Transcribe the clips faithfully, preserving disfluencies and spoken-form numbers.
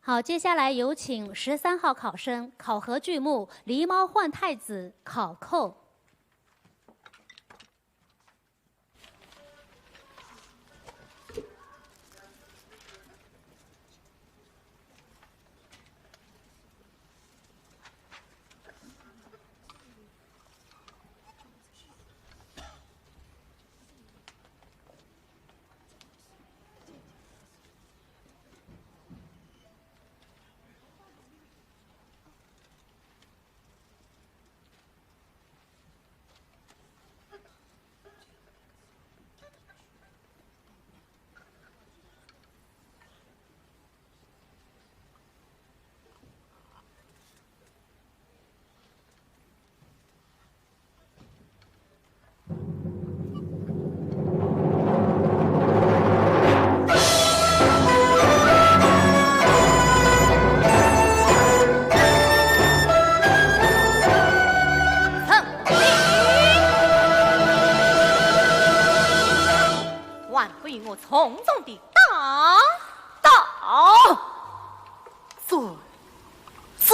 好，接下来有请十三号考生，考核剧目《狸猫换太子》考扣。还不与我从中地打？打！遵旨。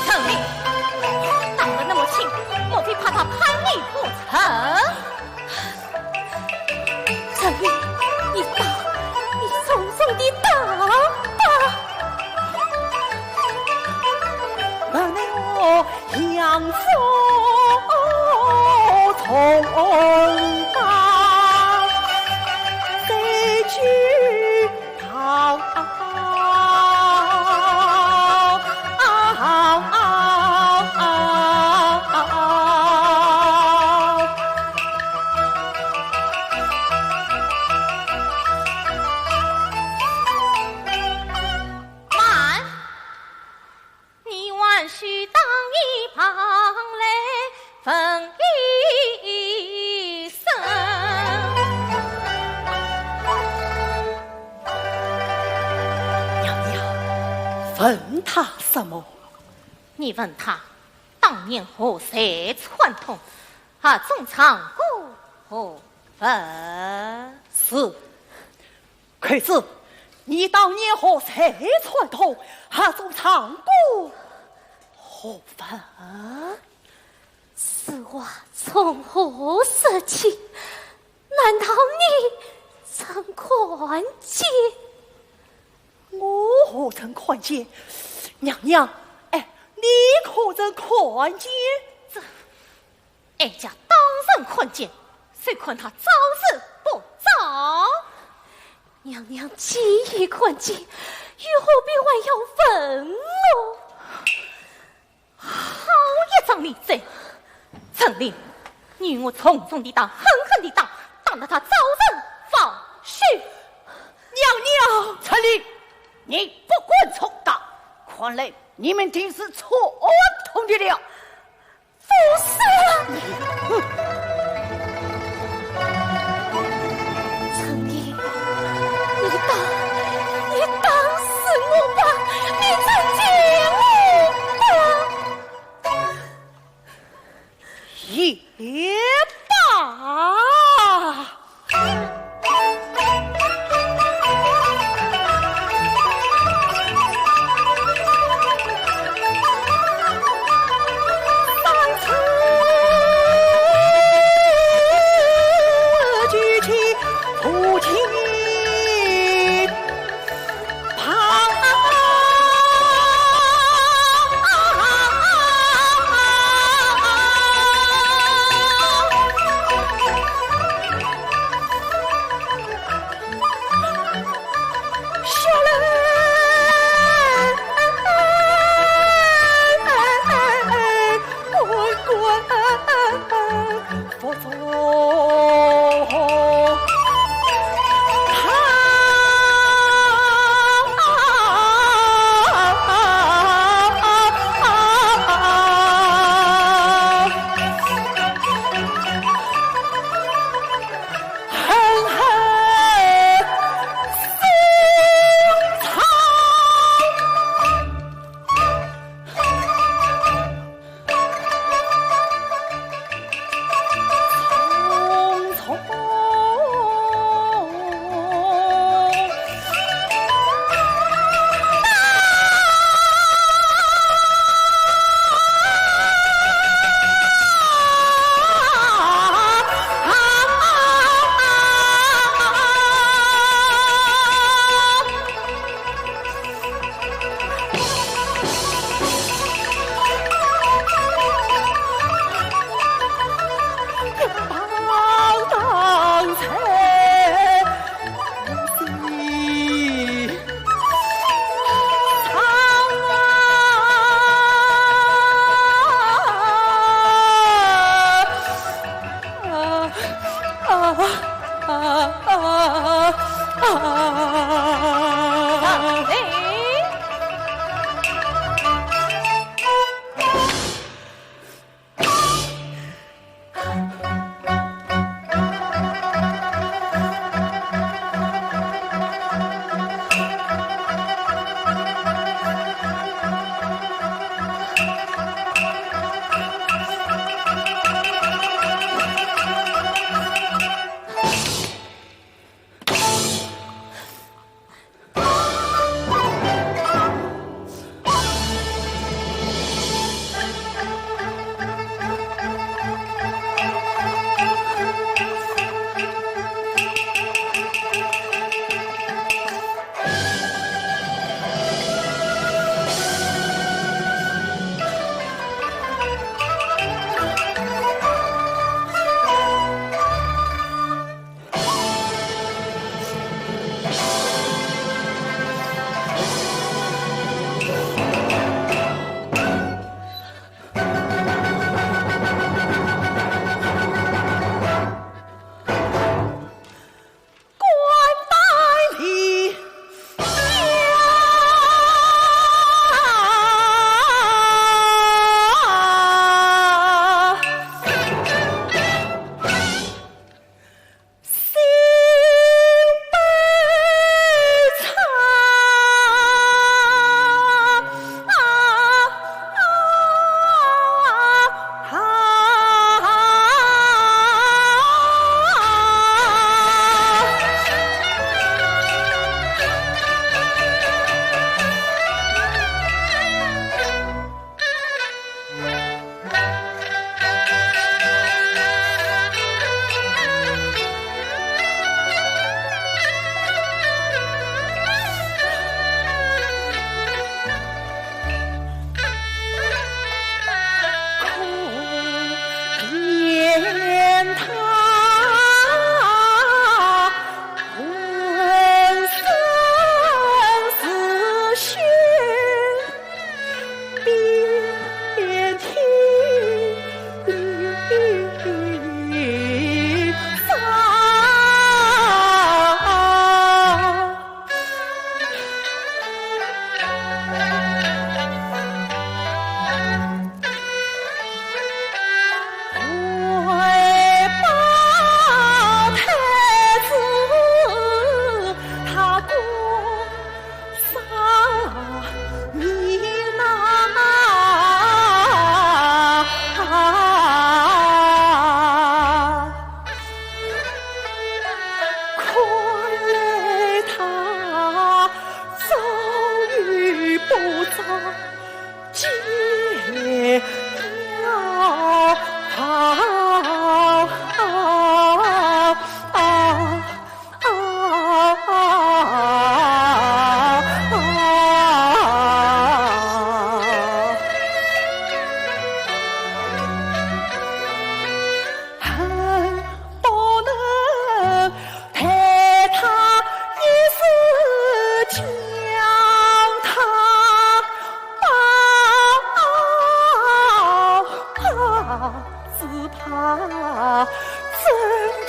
陈琳，打得那么轻，莫非怕他判你不成？陈琳，你打，你重重地打吧。慢！ 你还需到一旁来问一声。娘娘，问他什么？你问他当年何在串通，盒中藏过何物？是。 寇珠，你当年何在串通，盒中藏过何物？此话从何说起？难道你曾看见？我何曾看见？娘娘，哎，你可曾看见？这 哀家当然看见，只看他招是不招。娘娘既已看见，又何必还要问我？好一张利嘴！陈琳，你与我重重地打，狠狠地打，打到她招认方休。娘娘！陈琳，你不敢重打，看来你们定是串通的了。 不是。陈琳，你打，你打死我吧，你成全我吧。也罢。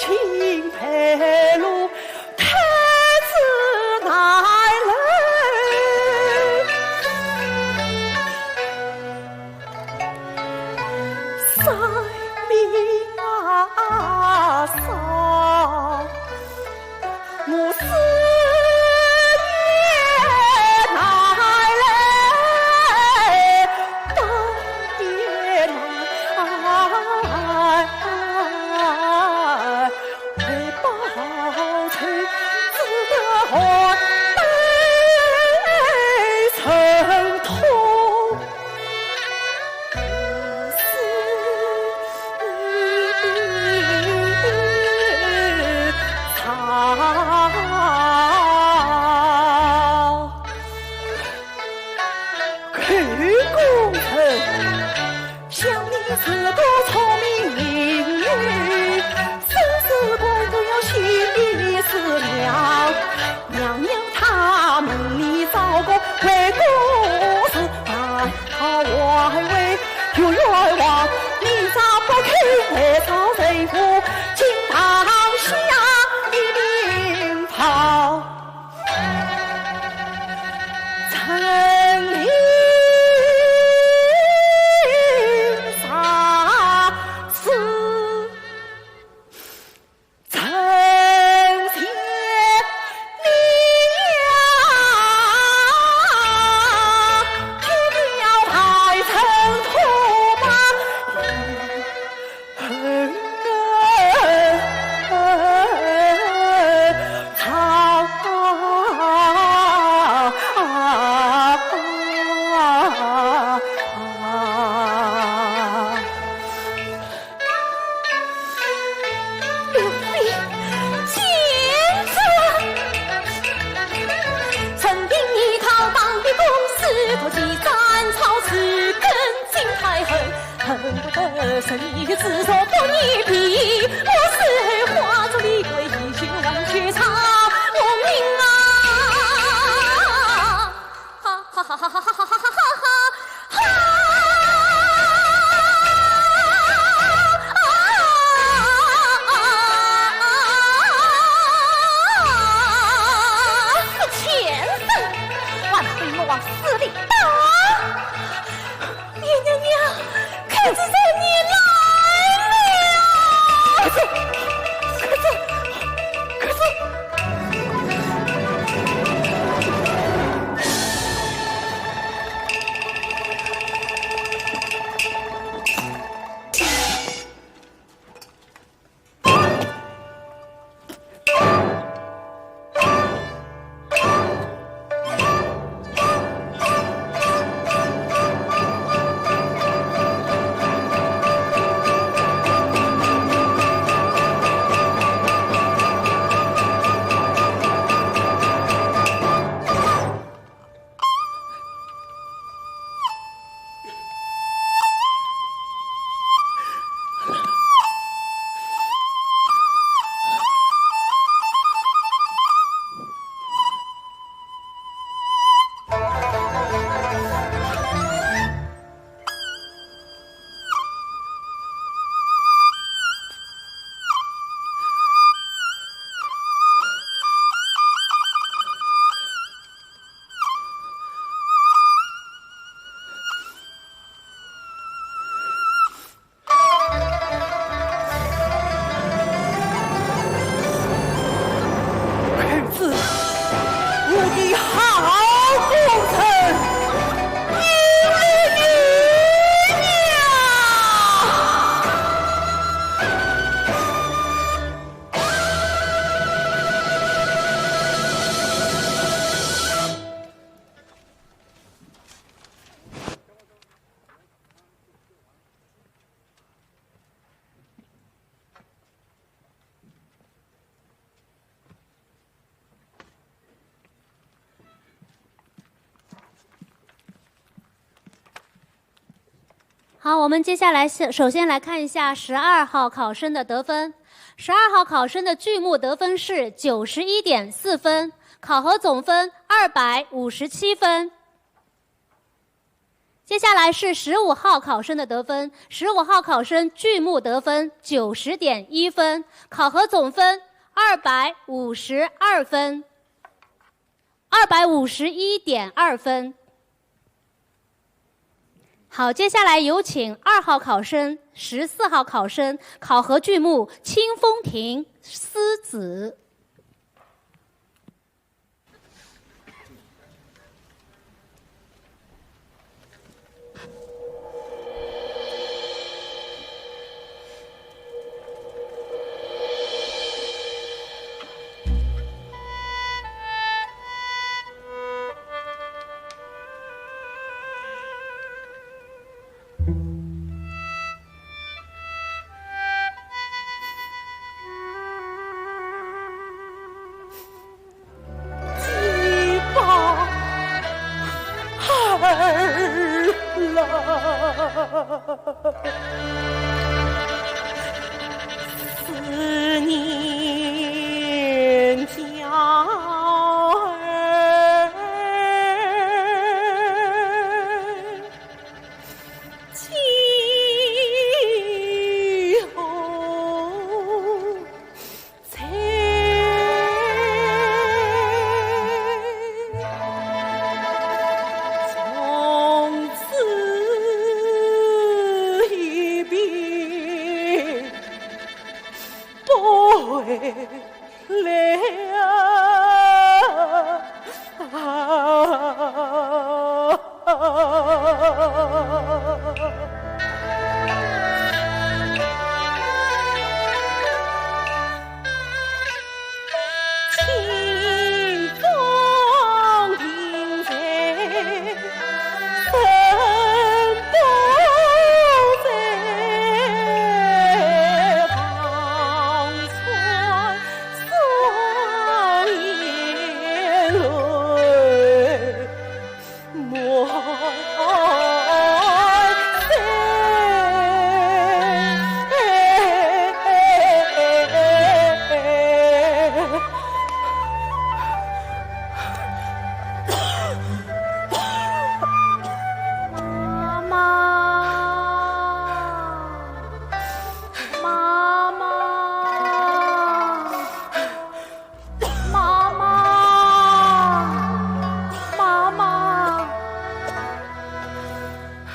平白露，太子难留。三名啊三，我思念难留，到底难。 为报仇，只得含悲沉痛。口供人。 想你是个聪明人，真是官都要气死了。娘娘她命你找个回宫事，蟠桃花会有冤枉，你咋不肯来找人夫，请放下你名号。 陈琳上书，陈琳呀，你要派人拖把 刘备见状，陈琳一靠当的公事，突起斩草除根进太后。 恨不得十年之所不念皮，我死后化作厉鬼，一去黄泉唱红名啊！哈哈哈哈哈哈哈哈哈！哈！死贱人，还不与我死里逃！ 林娘娘，太子少爷来了！快走，快走，快走！好，我们接下来是首先来看一下十二号考生的得分。十二号考生的剧目得分是九十一点四分，考核总分二百五十七分。接下来是十五号考生的得分，十五号考生剧目得分九十点一分，考核总分二百五十二分，二百五十一点二分。好，接下来有请二号考生、十四号考生，考核剧目《清风亭》思子。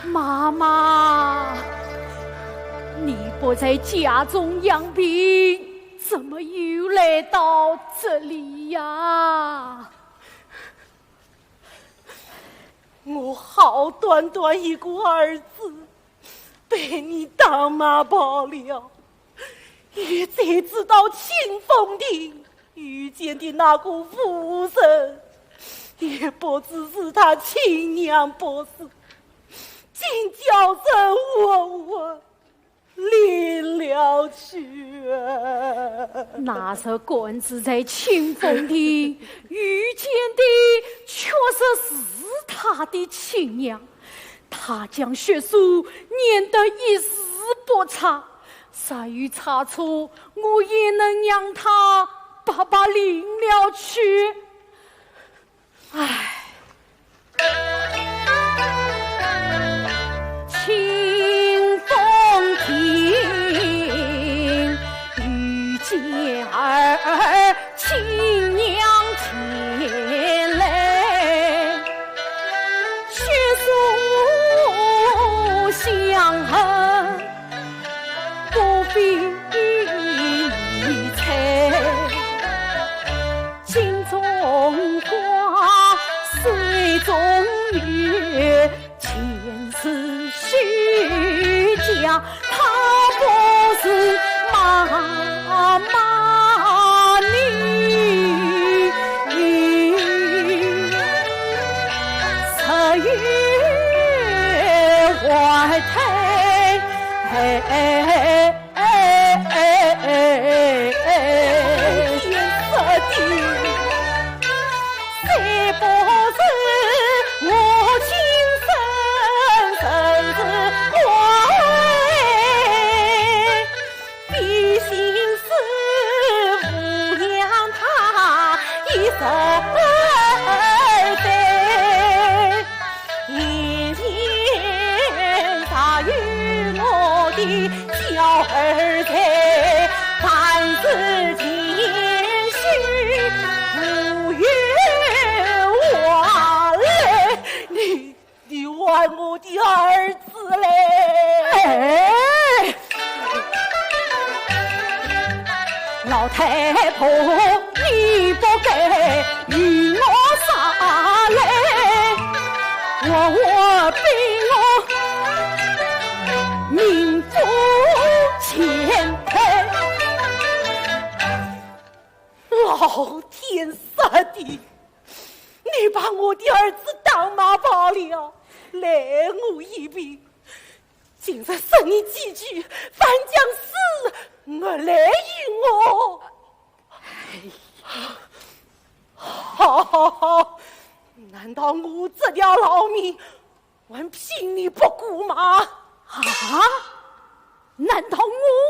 妈妈，你不在家中养病，怎么又来到这里呀？我好端端一个儿子，被你打骂跑了，现在知道清风亭 遇见的那个妇人，也不知是他亲娘不是，竟叫人活活领了去啊。那日官子在清风亭遇见的，确实是他的亲娘。 他将血书念得一字不差，稍有差错，我也能让他白白领了去。唉。清风亭，遇见儿 亲娘前来，血书相恨，不费疑猜。镜中花，水中月， 前世许家，她不是妈妈呢。老太婆，你不该与我商量，我我比我名副前台。老天杀的，你把我的儿子当马跑了，赖我一辈子，今日说你几句，反将死，我来与我。好好好，难道我这条老命还拼你不过吗？啊？难道我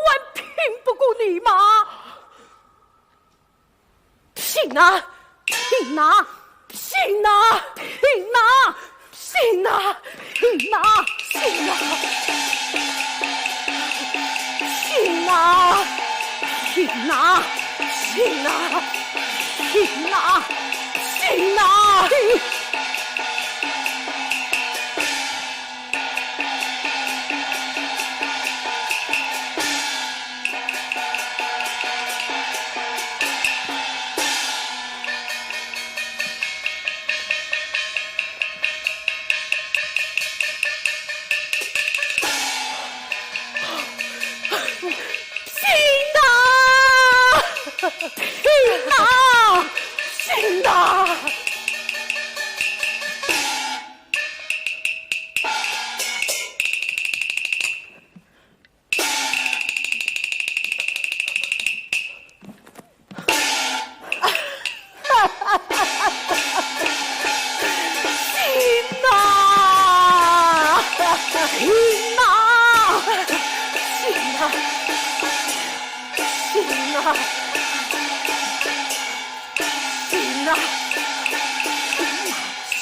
还拼不过你吗？拼啊！拼啊！拼啊！拼啊！拼啊！拼啊！拼啊！拼啊！拼啊！拼啊！拼啊！拼啊！拼啊！ 拼啊！拼啊！拼啊！ 拼啊！拼啊！拼啊！拼啊！拼啊！拼啊！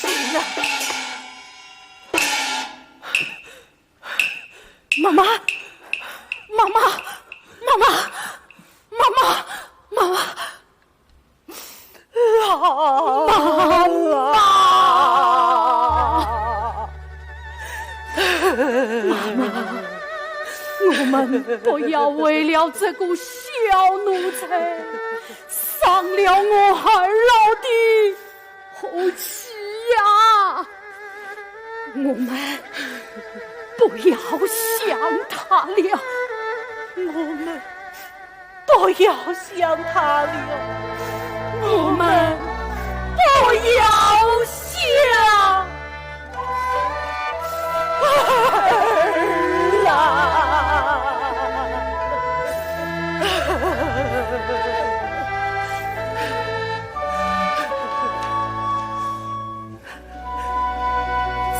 拼啊！ 妈妈，妈妈，妈妈，妈妈，妈妈，妈妈，妈妈，我们不要为了这个小奴才伤了我二老的 和气呀！我们不要想他了，我们不要想他了，我们不要想二老。 七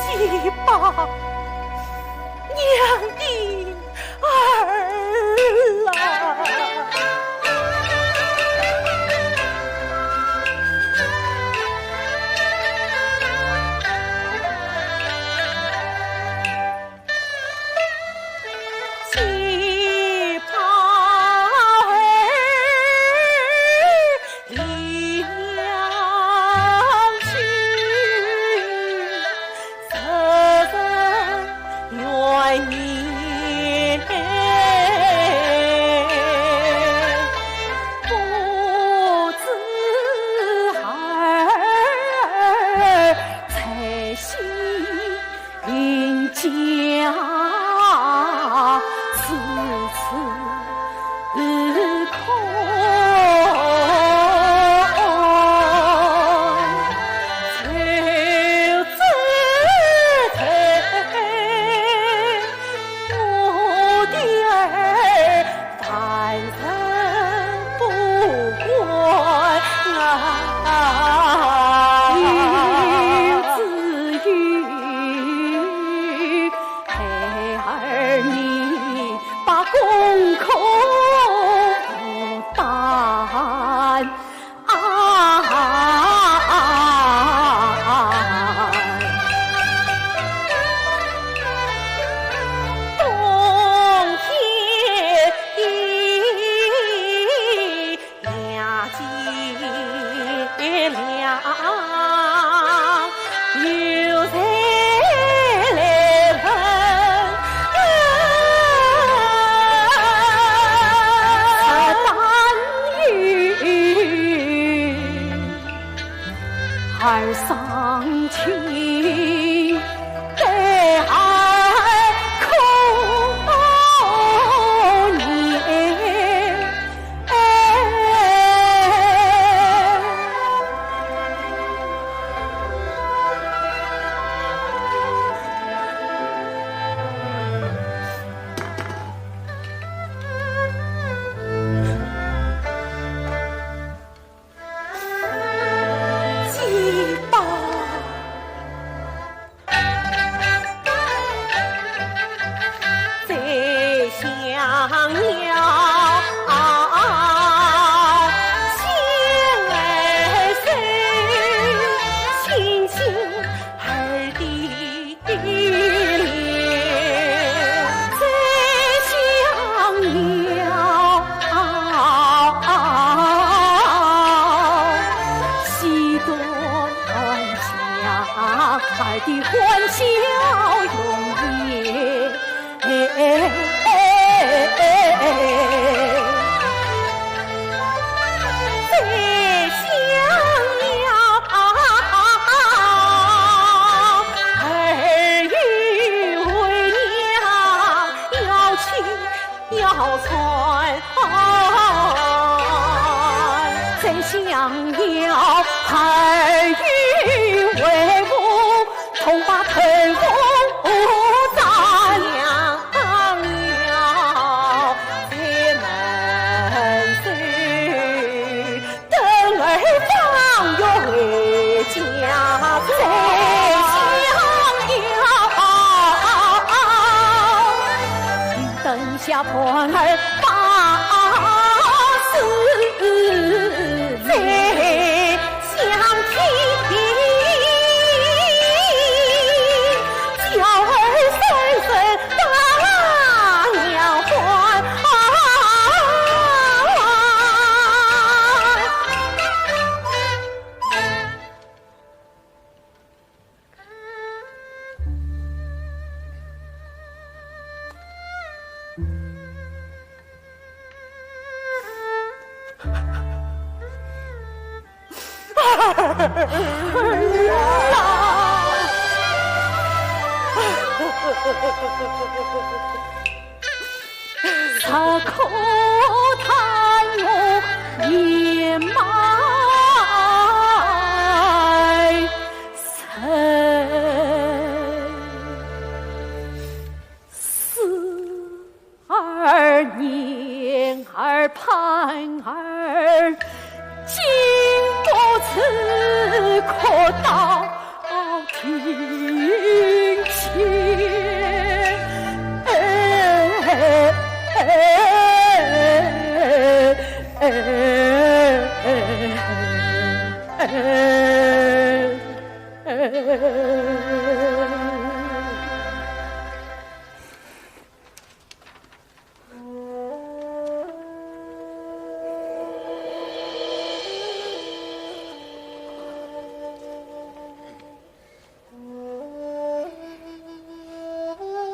八娘的二老。伤情悲哀苦年。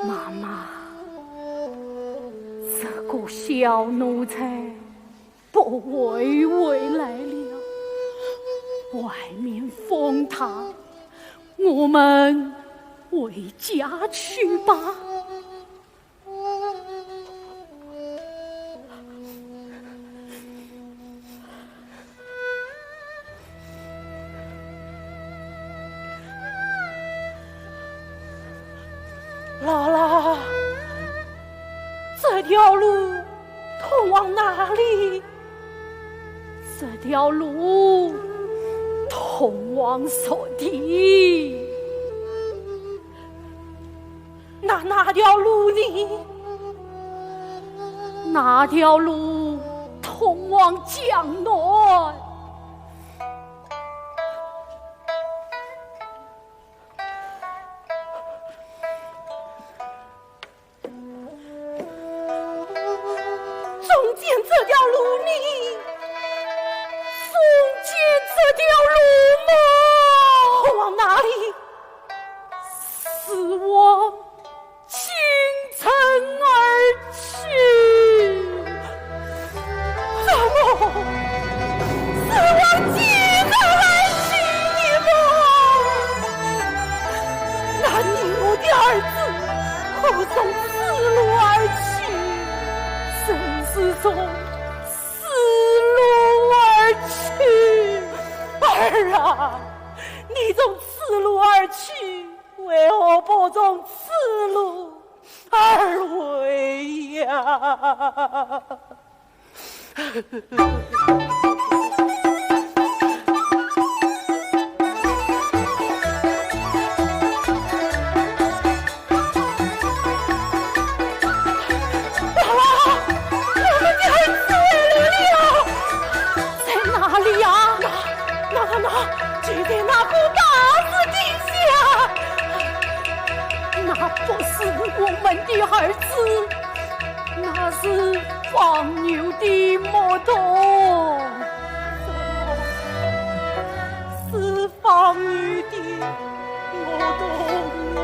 妈妈，这个小奴才不会回来了，外面风大，我们回家去吧。 姥姥，这条路通往哪里？这条路通往雪地。 那那条路呢？那条路通往江南。中间这条路呢？中间这条路么？通往哪里？ 是往京城而去。怎么？是往京城而去的吗？不从此路而回呀。 我们的儿子回来了！在哪里呀？那、那、那、那，就在那棵大树底下。那不是我们的儿子，那是放牛的牧童。是放牛的牧童哦。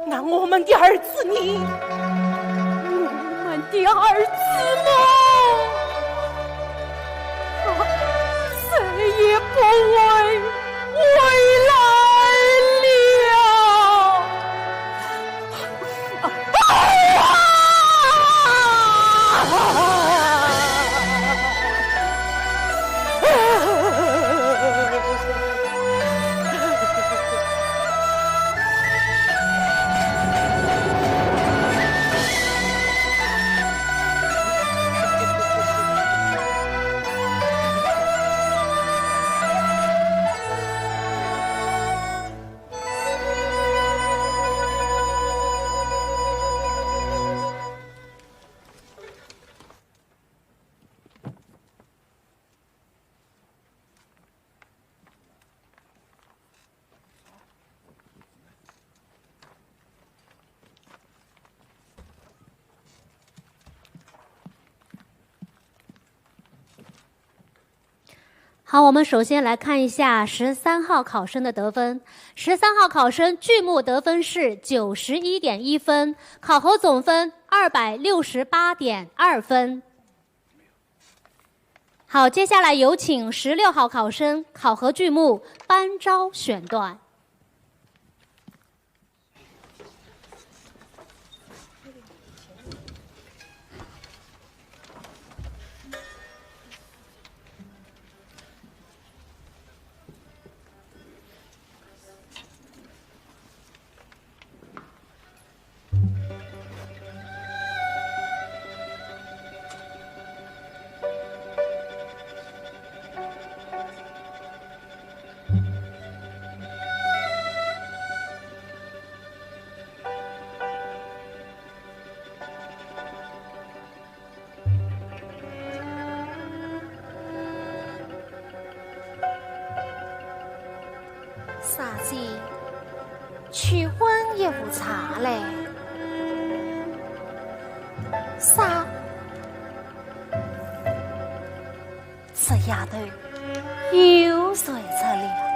那我们的儿子呢？我们的儿子呢？他再也不会回来了。 好，我们首先来看一下十三号考生的得分。十三号考生剧目得分是九十一点一分，考核总分二百六十八点二分。好，接下来有请十六号考生考核剧目班昭选段。啥子？去换一壶茶嘞？啥？这丫头又睡着了。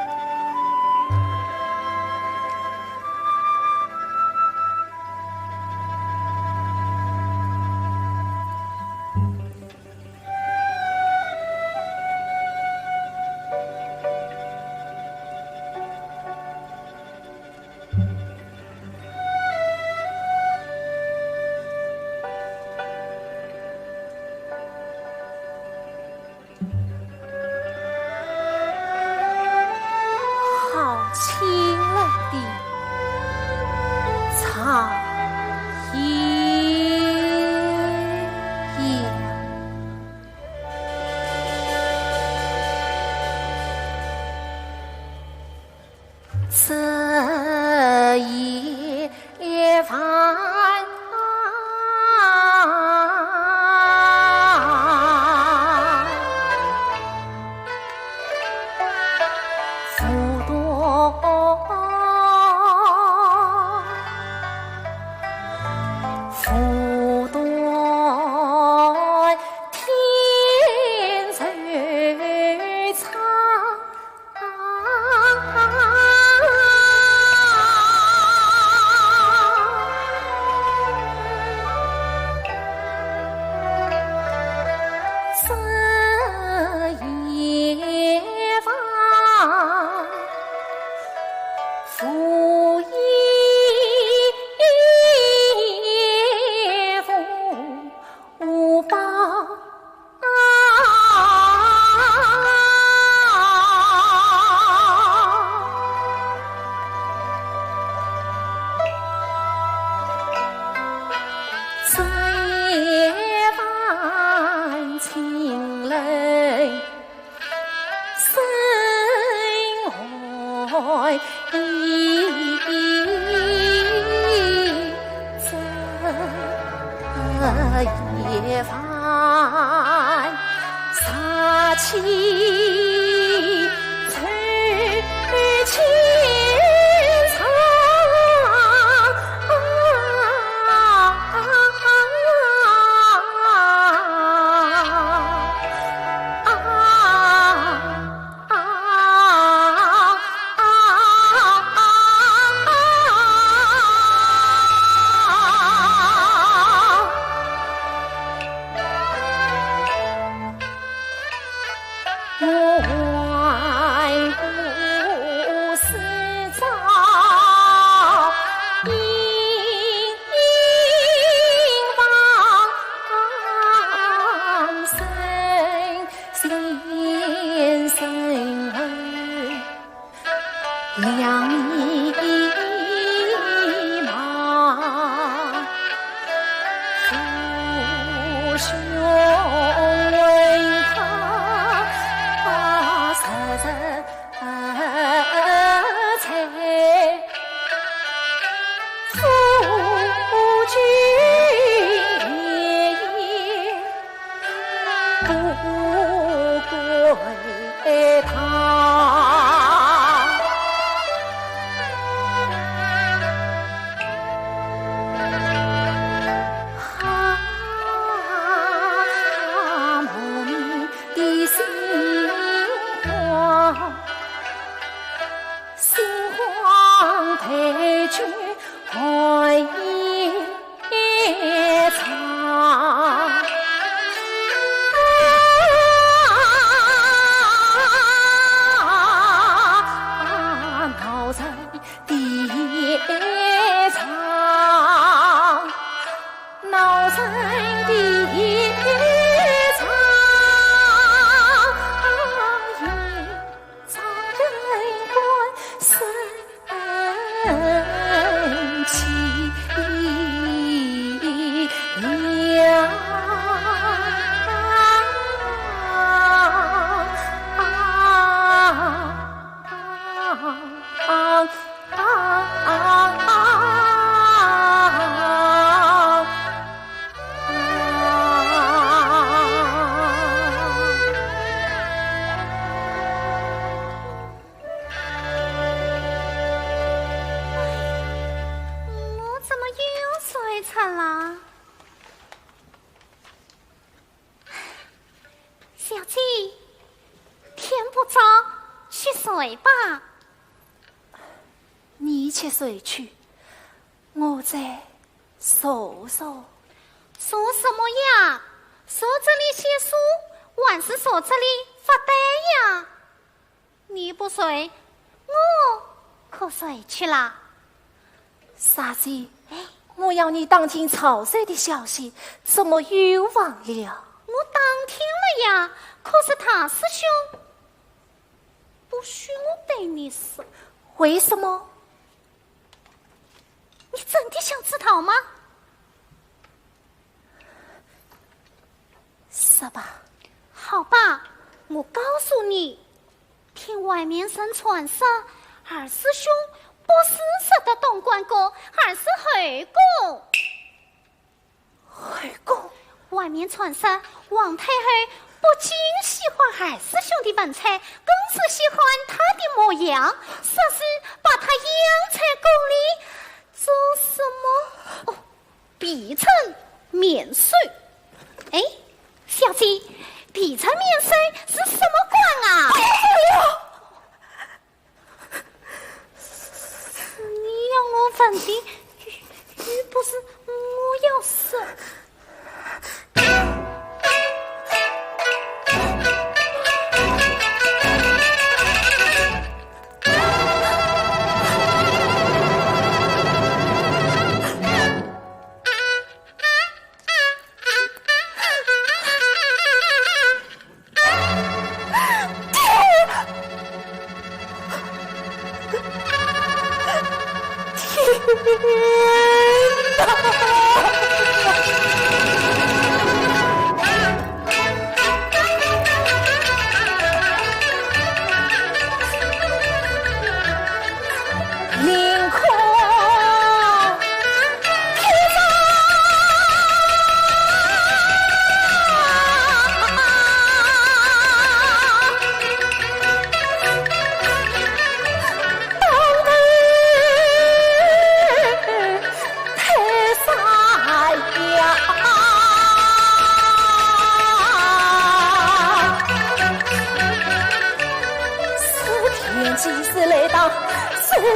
我怎么又睡着了？小姐，天不早，去睡吧。你且睡去，我再坐坐。坐什么呀？坐这里写书，还是坐这里发呆呀？ 你不睡，我可睡去了。小姐，哎，我要你当庭抄写的消息，怎么又忘了？我当听了呀，可是大师兄不许我对你说。为什么？你真的想知道吗？ 说吧。好吧，我告诉你，听外面人传说，二师兄不是说的东关过，而是后宫。后宫？外面传说，王太后不仅喜欢二师兄的文采，更是喜欢他的模样，说是把他养在宫里，做什么？哦， 避春免岁。哎，小姐，避春免岁是什么官啊？哎呀，是你要我问的，又，又不是我要说。 天哪！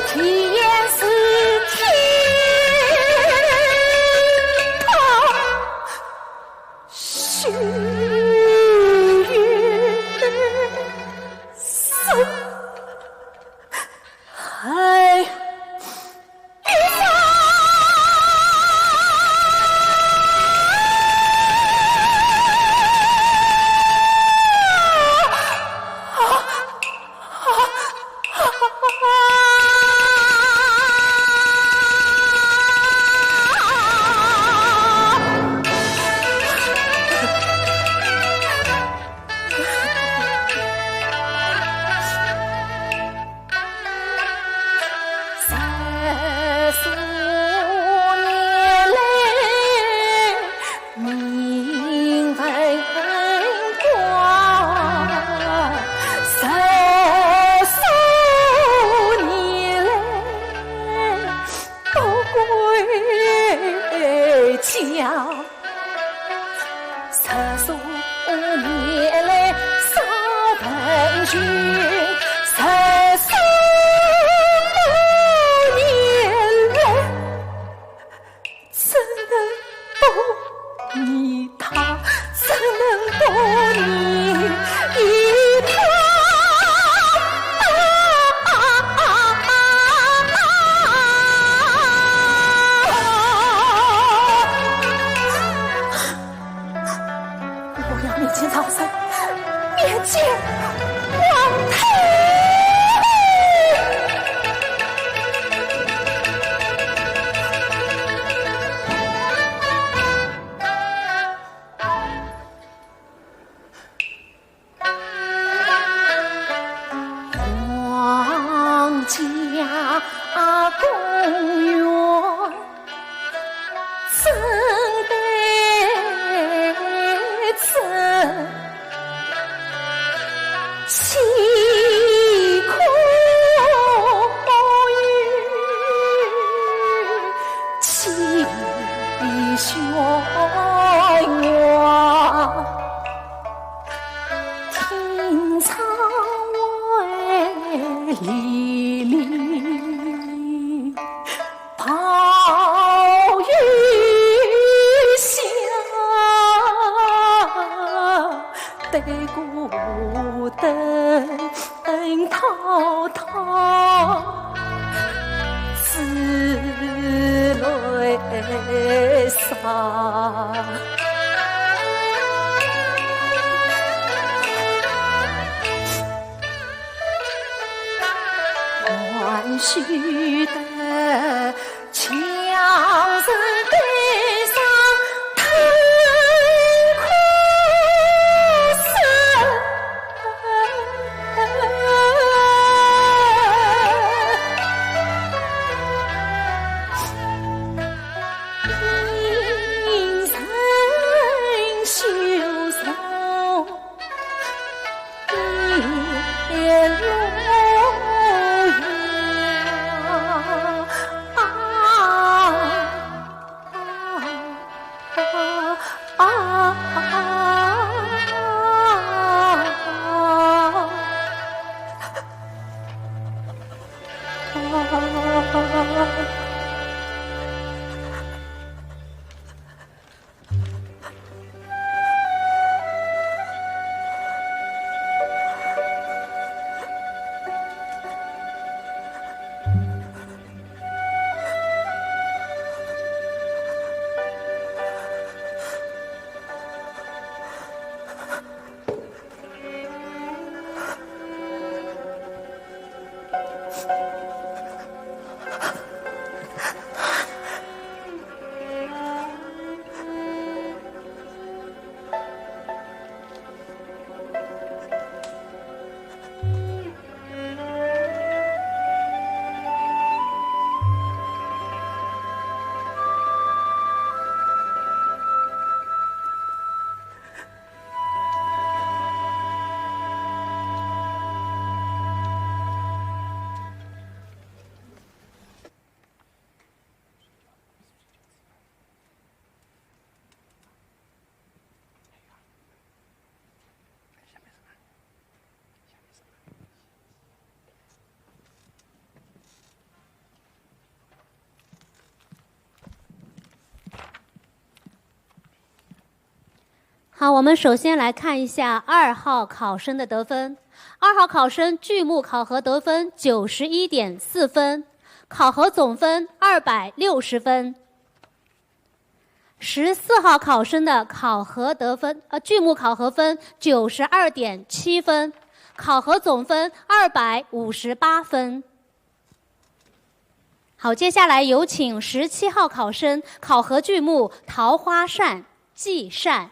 天也是天，啊，心也是海。我要面见曹操，面见皇太后。好，我们首先来看一下二号考生的得分。二号考生剧目考核得分九十一点四分，考核总分二百六十分。十四号考生的考核得分，呃，剧目考核分九十二点七分，考核总分二百五十八分。好，接下来有请十七号考生考核剧目《桃花扇》，季扇。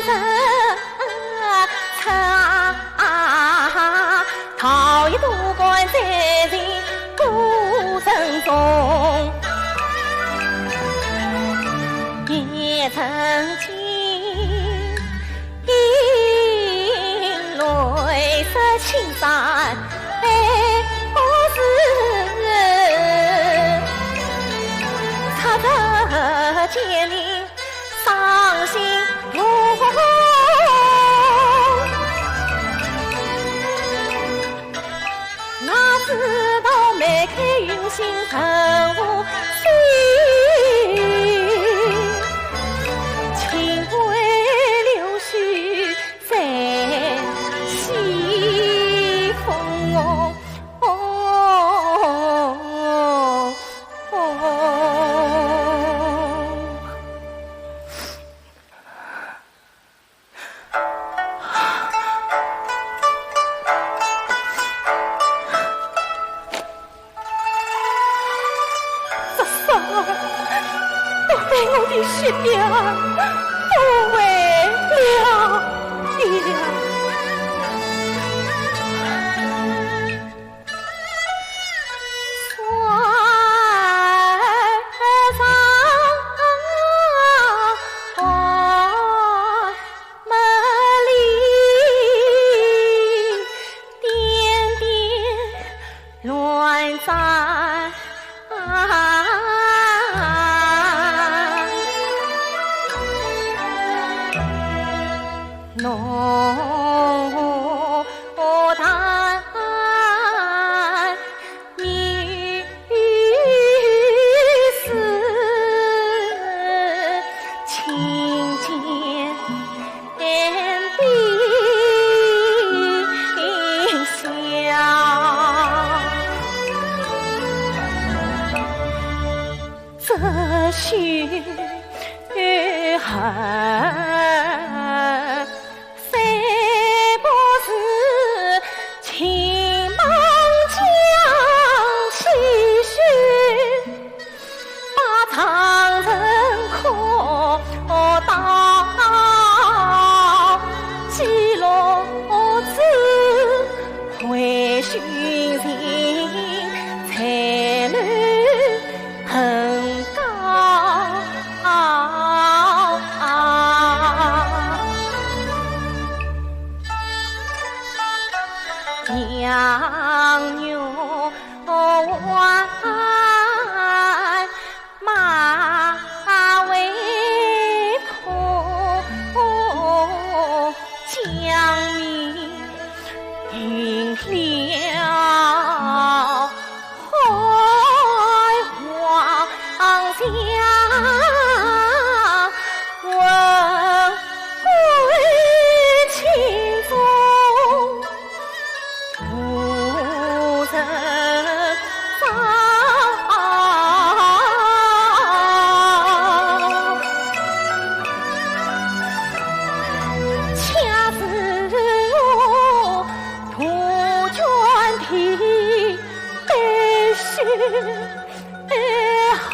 人唱，道一渡官在人过程中，一阵惊，泪湿青衫，哎，不是，擦着肩领。 伤心落泪，哪知道梅开云醒人无信，情为柳絮在西风。哦，哦，哦。 这伤啊，都被我的血点儿都为了你呀。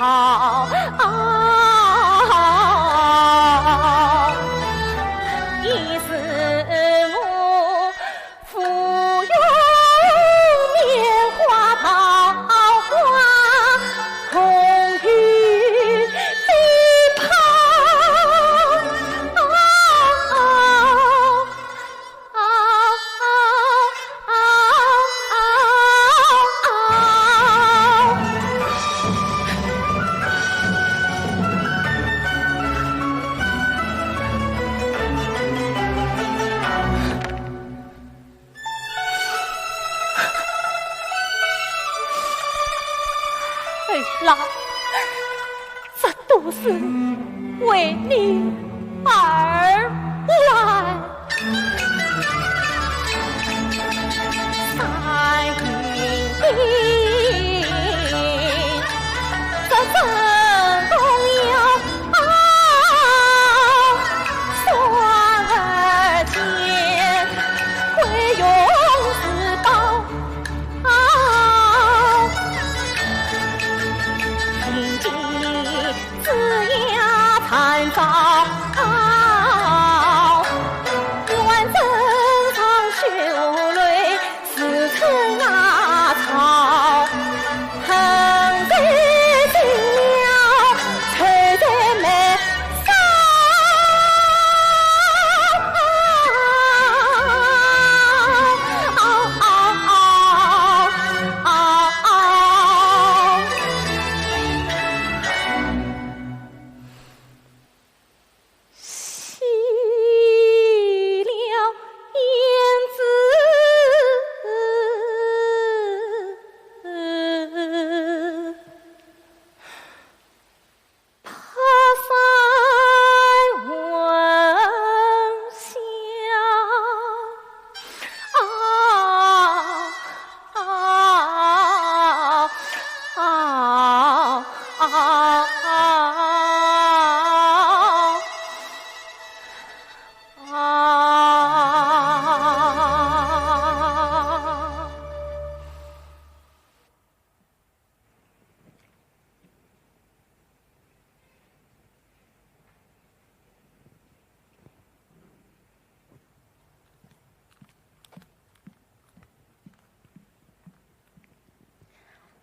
儿啊，这都是为你而来。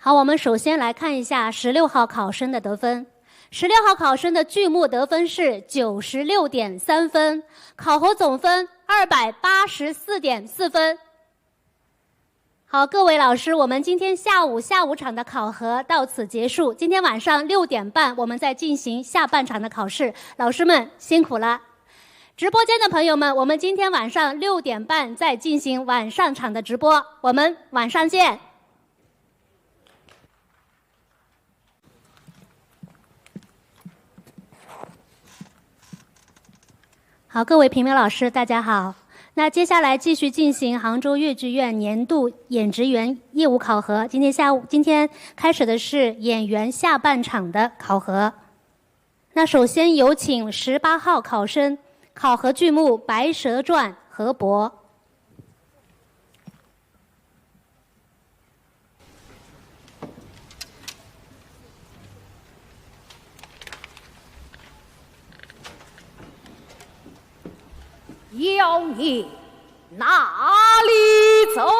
好，我们首先来看一下十六号考生的得分。十六号考生的剧目得分是九十六点三分，考核总分二百八十四点四分。好，各位老师，我们今天下午下午场的考核到此结束。今天晚上六点半，我们再进行下半场的考试。老师们辛苦了。直播间的朋友们，我们今天晚上六点半再进行晚上场的直播，我们晚上见。好，各位评委老师，大家好。那接下来继续进行杭州越剧院年度演职员业务考核。今天下午，今天开始的是演员下半场的考核。那首先有请十八号考生，考核剧目《白蛇传》何博。 要你哪里走？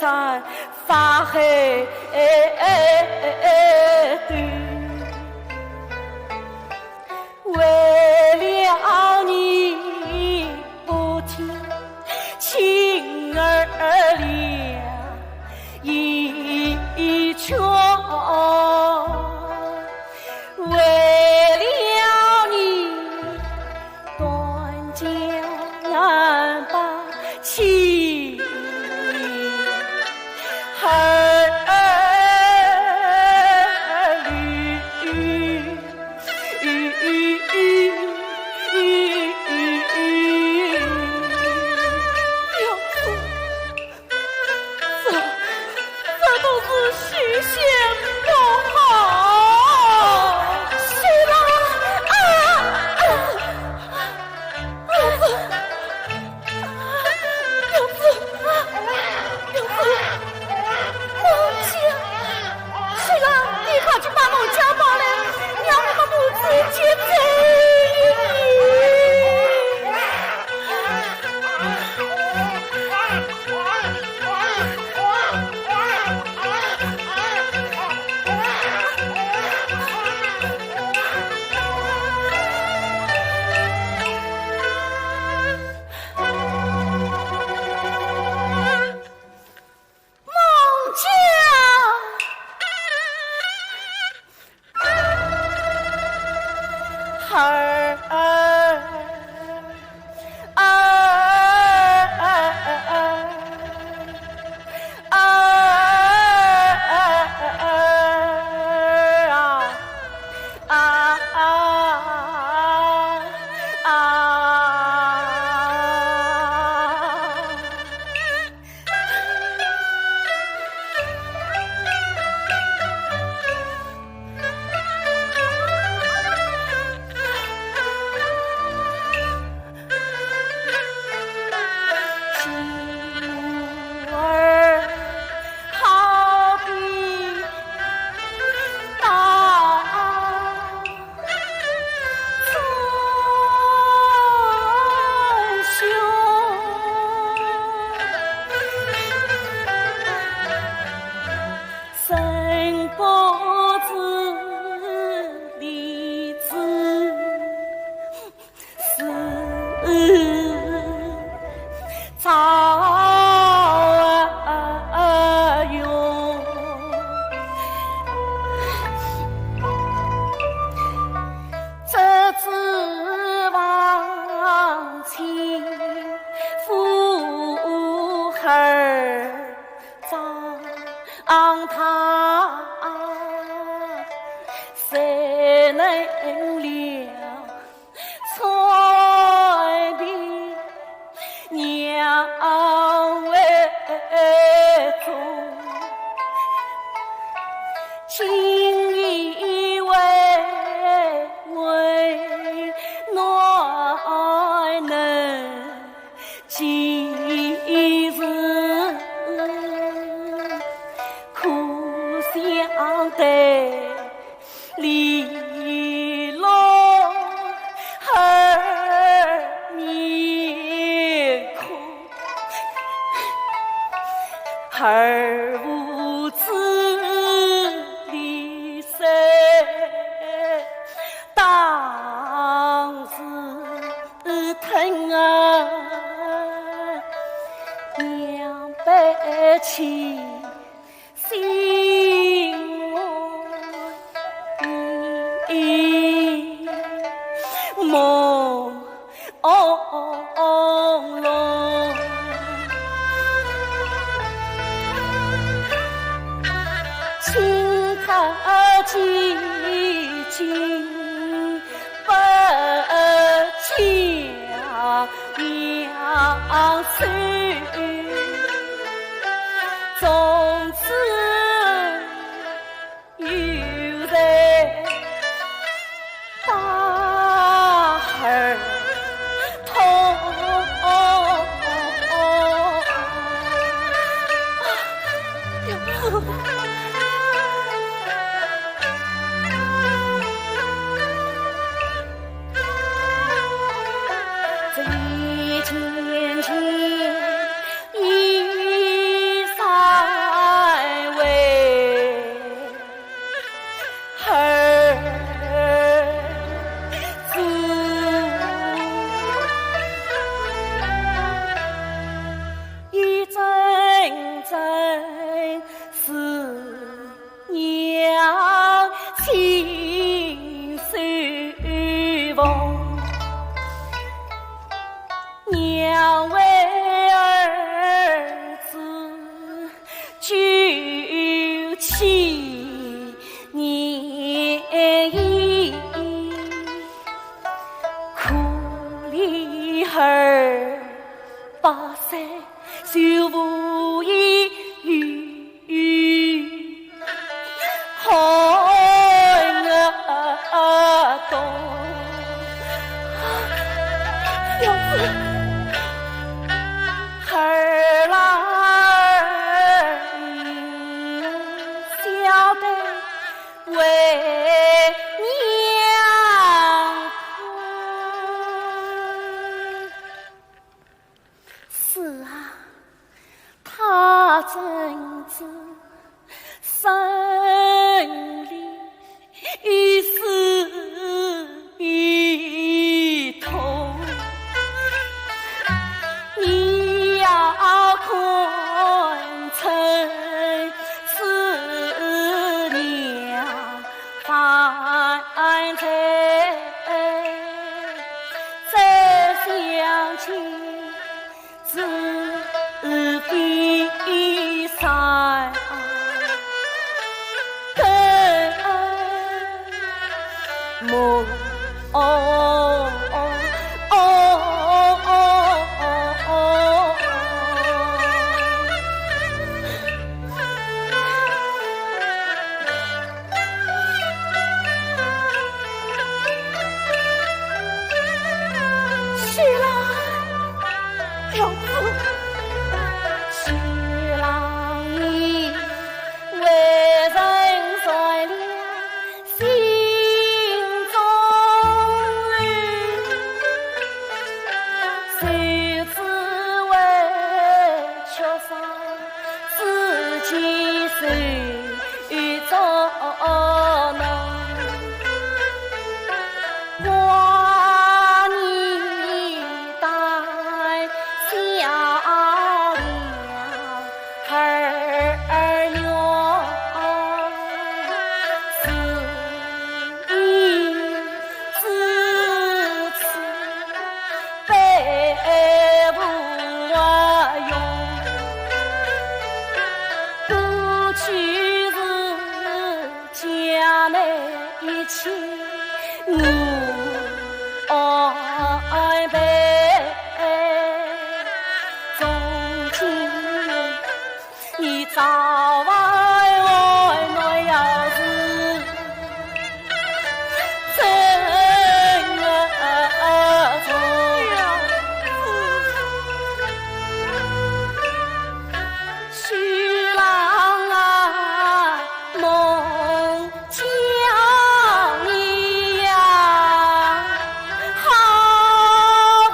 山发黑头，为了你不听青儿了一圈，为了你 断江把情儿绿。这，这都是许仙不好。许仙啊！啊！啊！啊！ 娘子，娘子，娘子，母亲，是啊，你快去把母亲抱来，让我们母子见罪。是娘亲手捧，娘为儿子 九七年矣，可怜二八岁就无依，寒啊冬。娘子， 儿郎，晓得为娘哭。是啊，他真知生离 一死一痛，你要看成是娘犯罪，再相见 是非善根。是啦，娘子。是啦，你为人善良，心中有 谁知委屈上，自己受着难。望你带笑脸 儿哟，是你至此背负我用，不去是将来一切我安排。从今 你早晚还要是真啊重。许郎啊，梦 想你呀，好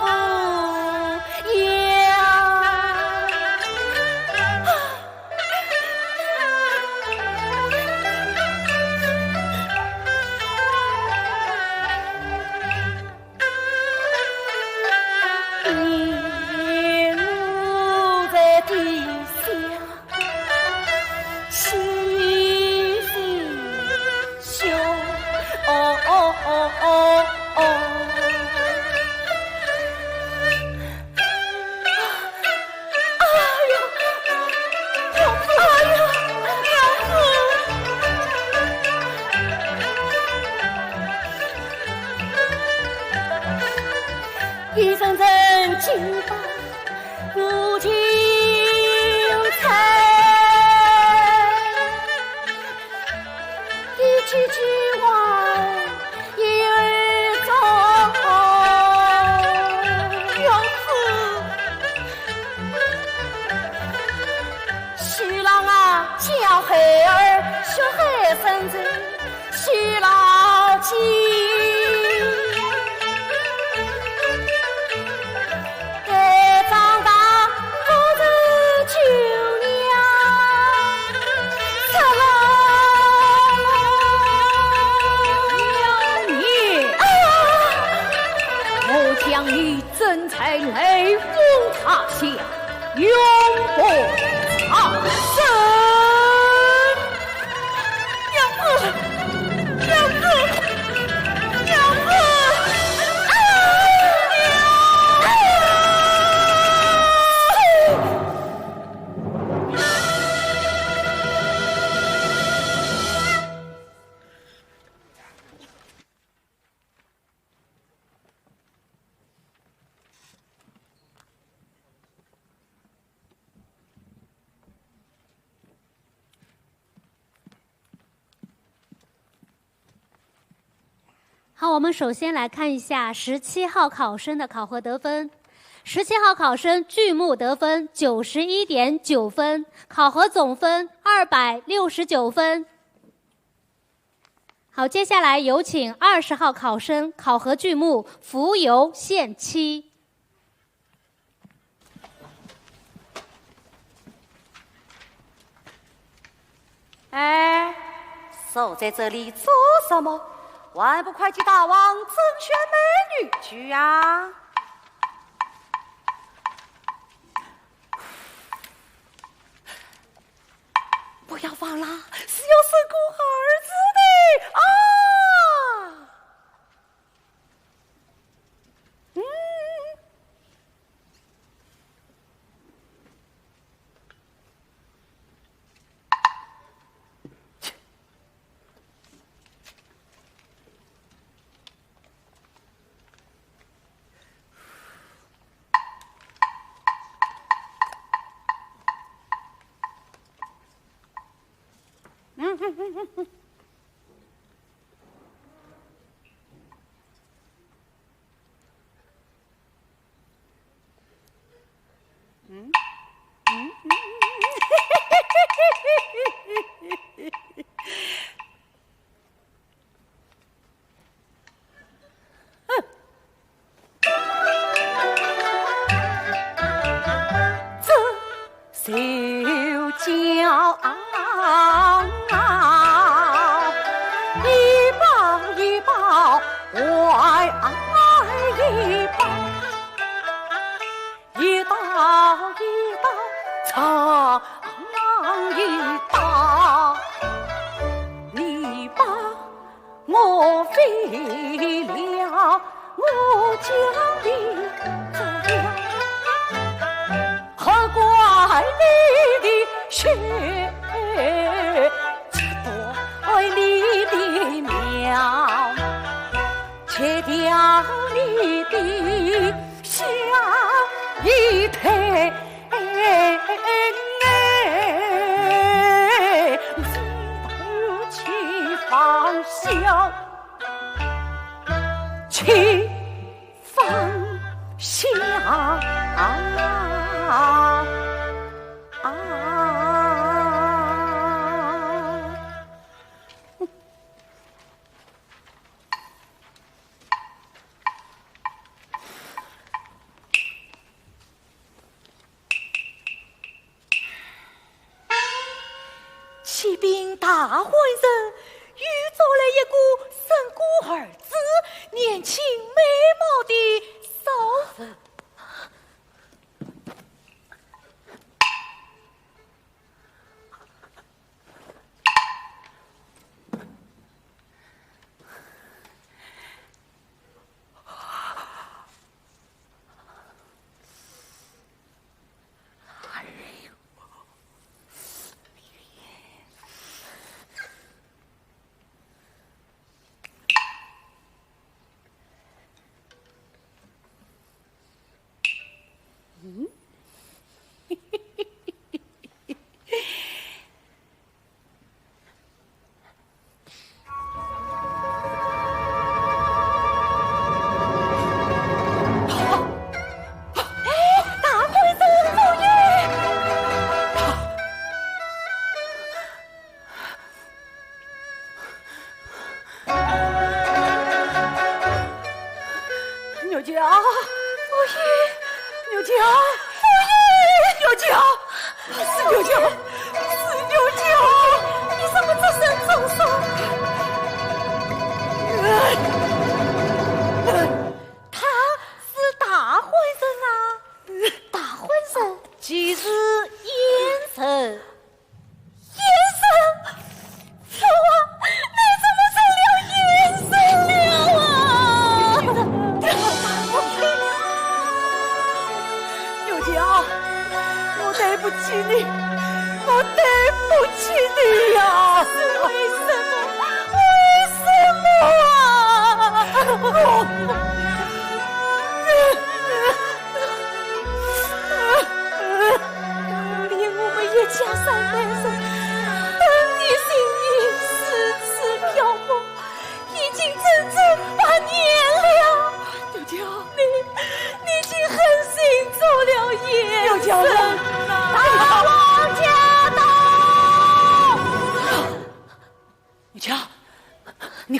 无恙。你我在地下 心心胸，哦哦哦哦哦。哎呀，哎呀，一声声惊动 不停催，一句句话一而终。娘子，许郎啊，叫孩儿血海深仇。 许老吉，待长大不如救娘出来。娘儿，啊！我将你 葬在雷峰塔下，永不葬雪。好，我们首先来看一下十七号考生的考核得分。十七号考生剧目得分九十一点九分，考核总分二百六十九分。好，接下来有请二十号考生，考核剧目《浮游献妻》。 哎，守在这里做什么？还不快去大王甄选美女去呀！不要忘了，是要生个儿子的啊！嗯。 这就叫一包一包，还一包。 一道一道唱一道，你把我喂了，我将你做了，何怪你的血却不爱你的苗，切掉你的 香一推，你不去放香，去放香啊！ 启禀大官人，又捉来一个生个儿子，年轻美貌的少妇。 玉娇，夫人，玉娇，夫人，玉娇，是玉娇，是玉娇，你怎么这声这声？他是大官人啊，大官人，既是奸臣。 奸臣，父王，你怎么成了奸臣了啊？玉娇，我对不起你，我对不起你呀！是为什么？为什么啊？我， 连我们一家三代人，等你情意如此漂泊，已经整整半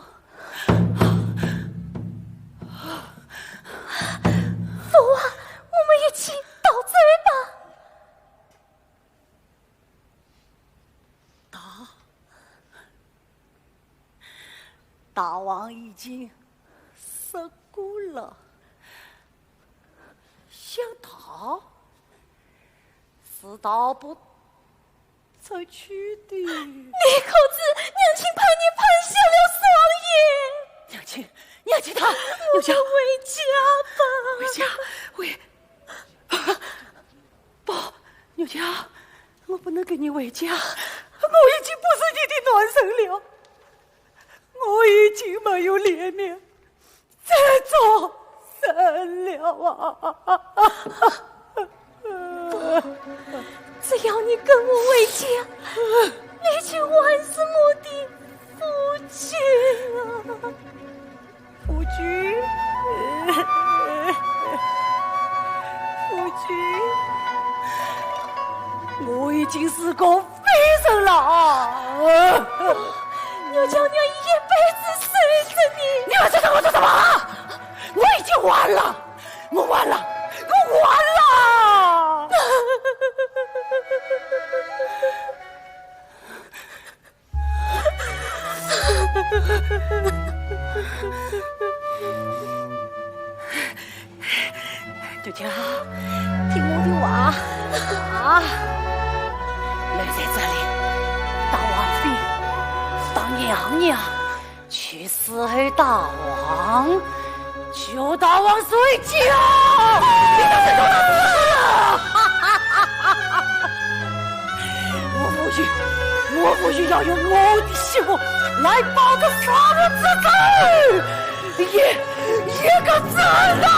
吗？父王，我们一起逃走吧。逃？大王已经说过了，想逃是逃不出去的。李公子，娘亲怕你盼瞎了双眼。娘亲，娘亲她，我们回家吧。回家？回……不，玉娇，我不能跟你回家。我已经不是你的男人了，我已经没有脸面再做人了啊！不，只要你跟我回家，你就还是我的父亲啊！夫君，夫君，我已经是个 非人了啊！我叫娘一辈子守着你。你们守着我做什么？我已经完了，我完了，家，听我的话啊！留在这里，大王妃，大娘娘，去侍候大王，求大王睡觉。你倒是给我死！我无意，我无意要用我的性命来报这杀人之仇。 一，一个字啊！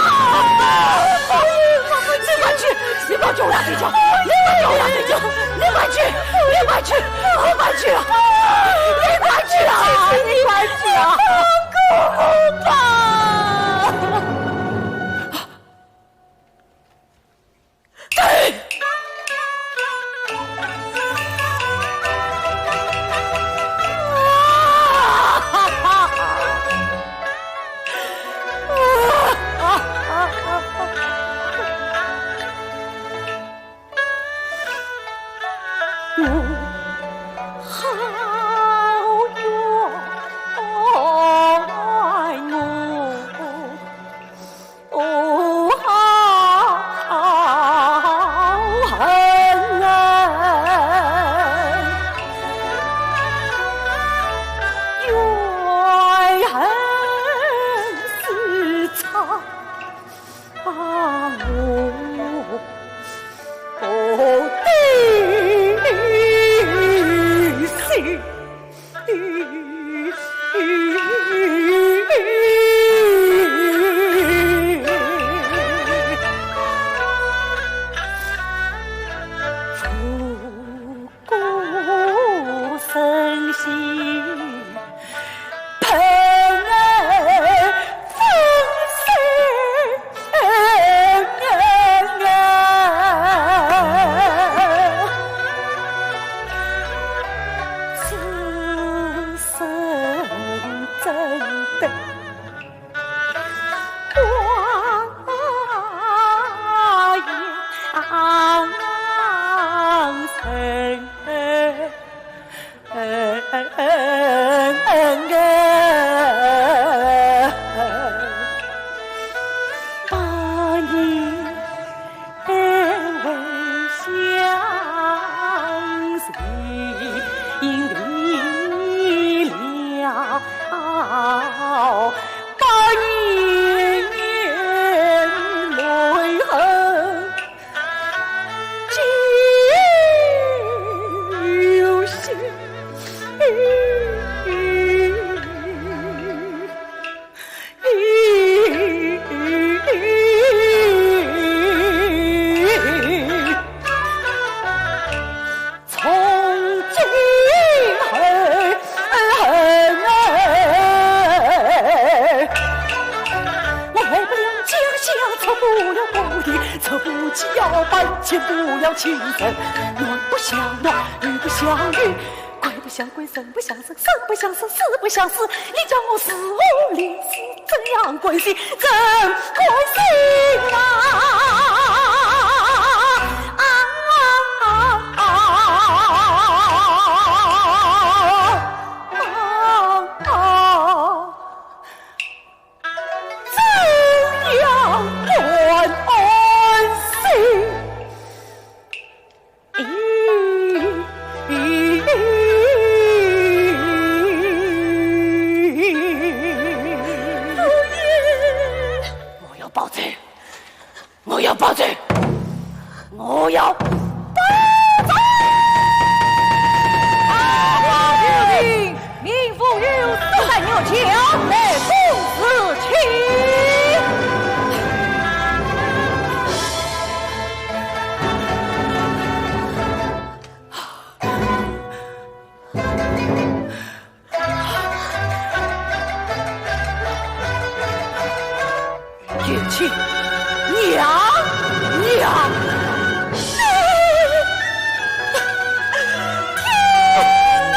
你快去，你快去，我要睡觉，你快去，我要睡觉，你快去，你快去，你快去啊！你快去啊！你快去啊！放过我吧！ 我要报仇！我要报仇！我要报仇！啊！ 民妇有事在牛桥，内公子请。贤妻，娘，娘！天哪！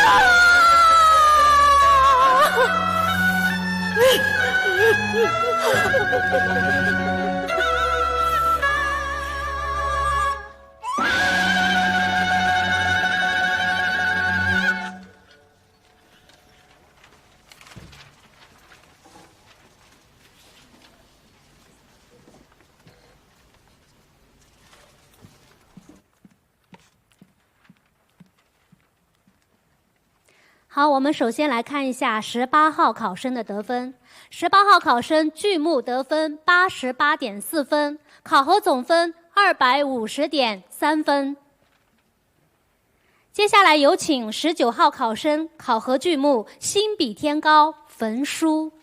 好，我们首先来看一下十八号考生的得分。十八号考生剧目得分八十八点四分，考核总分二百五十点三分。接下来有请十九号考生，考核剧目《心比天高》焚书。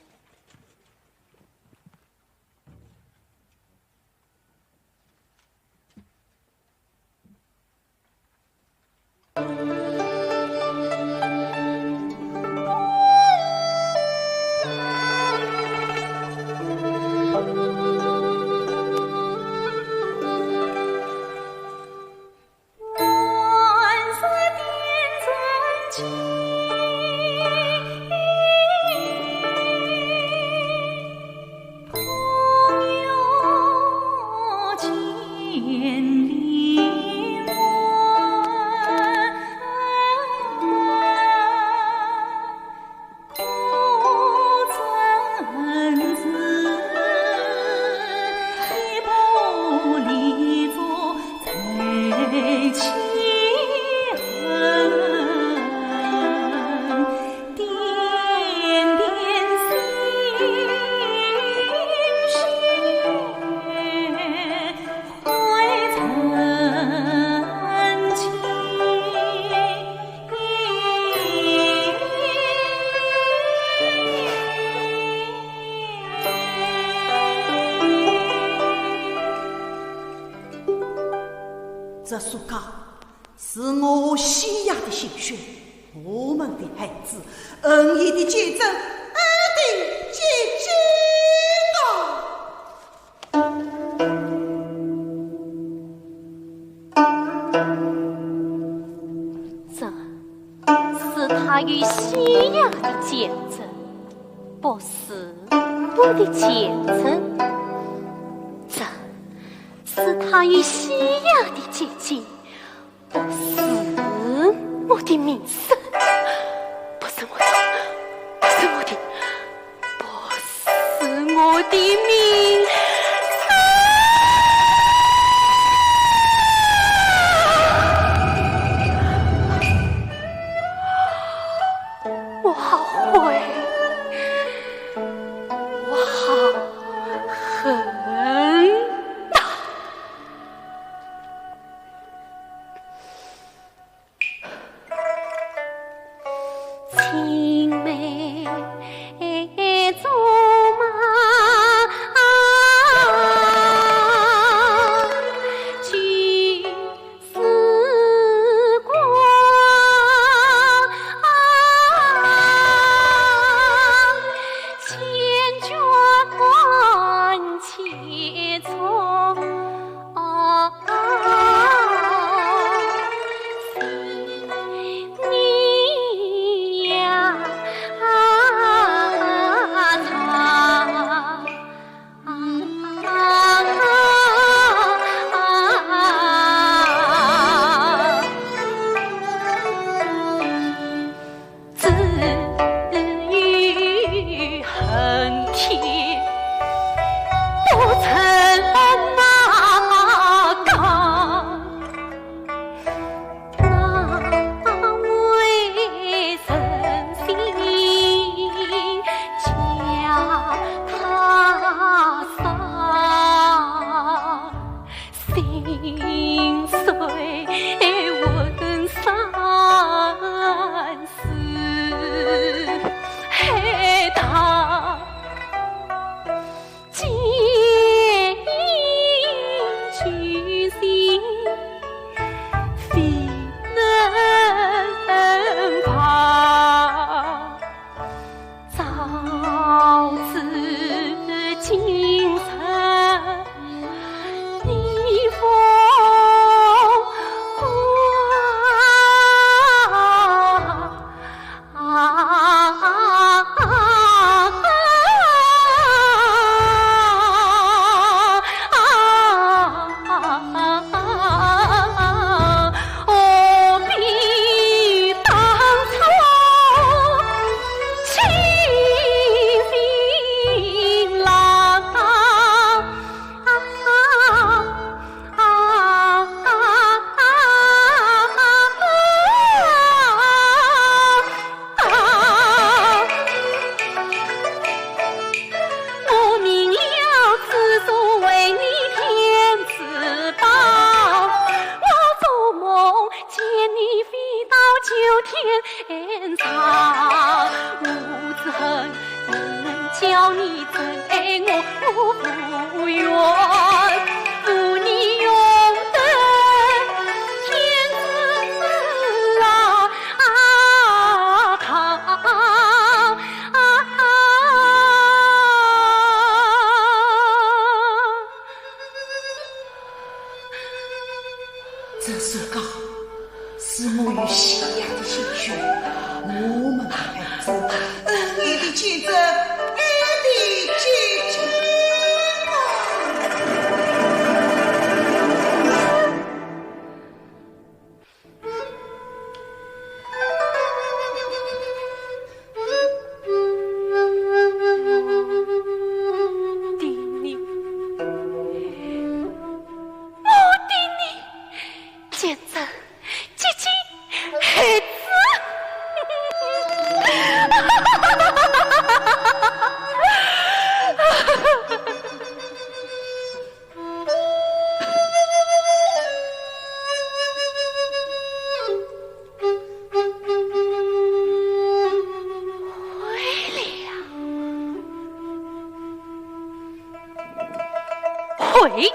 这书稿是我西雅的心血，我们的孩子，恩义的见证，爱的结晶啊！ 这是他与西雅的见证，不是我的见证。这是他与西雅的结晶，不是我的名声。不是我的，不是我的，不是我的名字。我好悔，我好恨呐！ 青梅竹马几时光，千卷万卷愁。 只有恨天不成马高，哪为人心叫他伤？ 心碎问三世，害得见君心未能忘。 早知今日你风光。何必当初欺君郎？要你真爱我，我不愿，负你永得天之老。啊，啊，啊，啊。 这首歌是我与西亚的心血，我们的爱情，恩爱的见证，爱的见证啊！ 定你，我定你，见证结亲孩子。 回了，回了。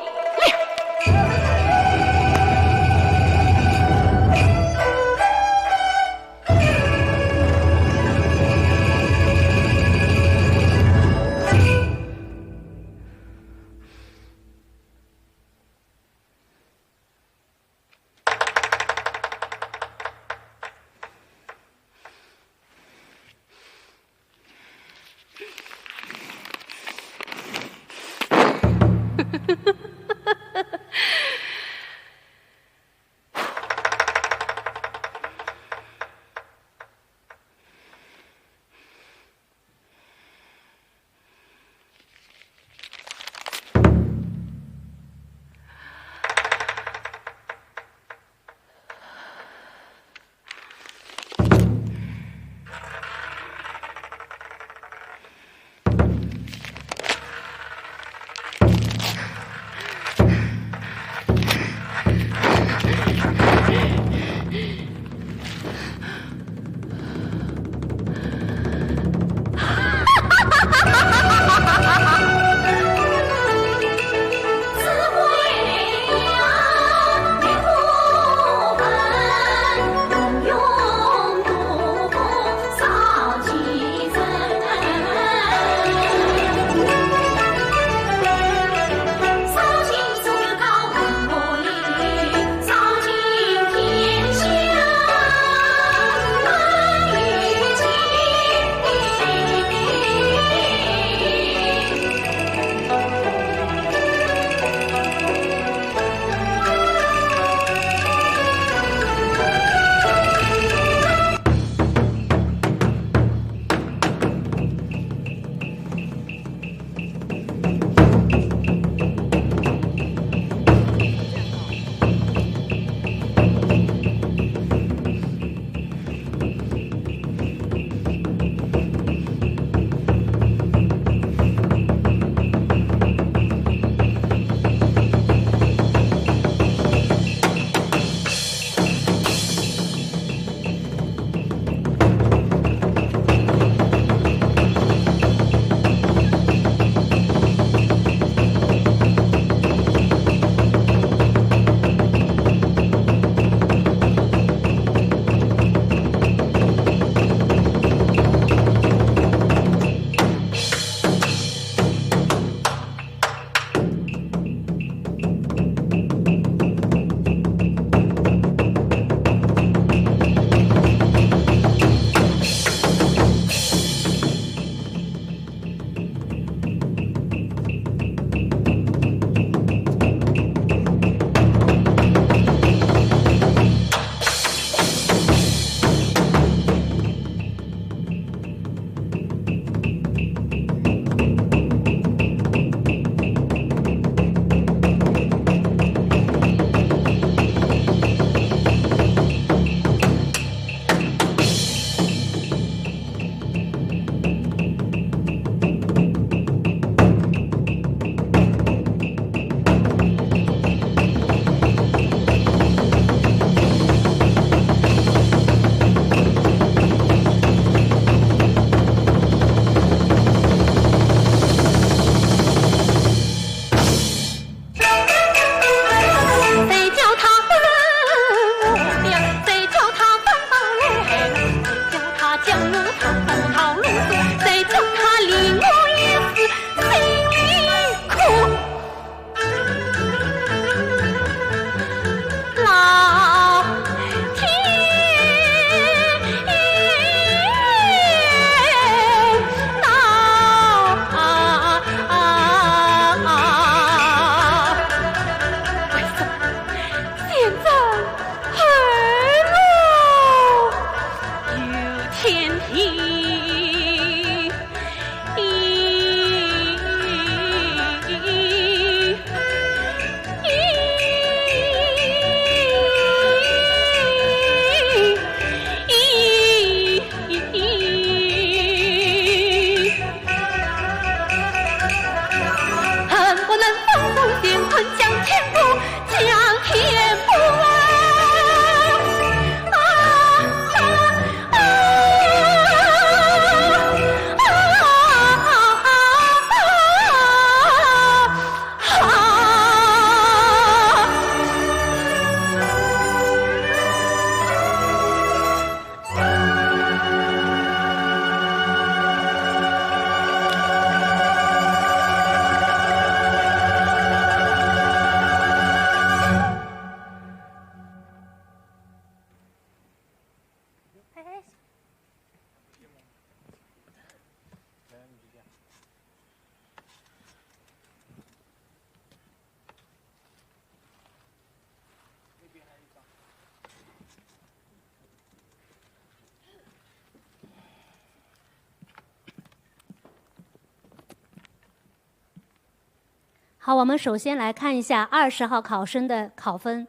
好，我们首先来看一下二十号考生的考分。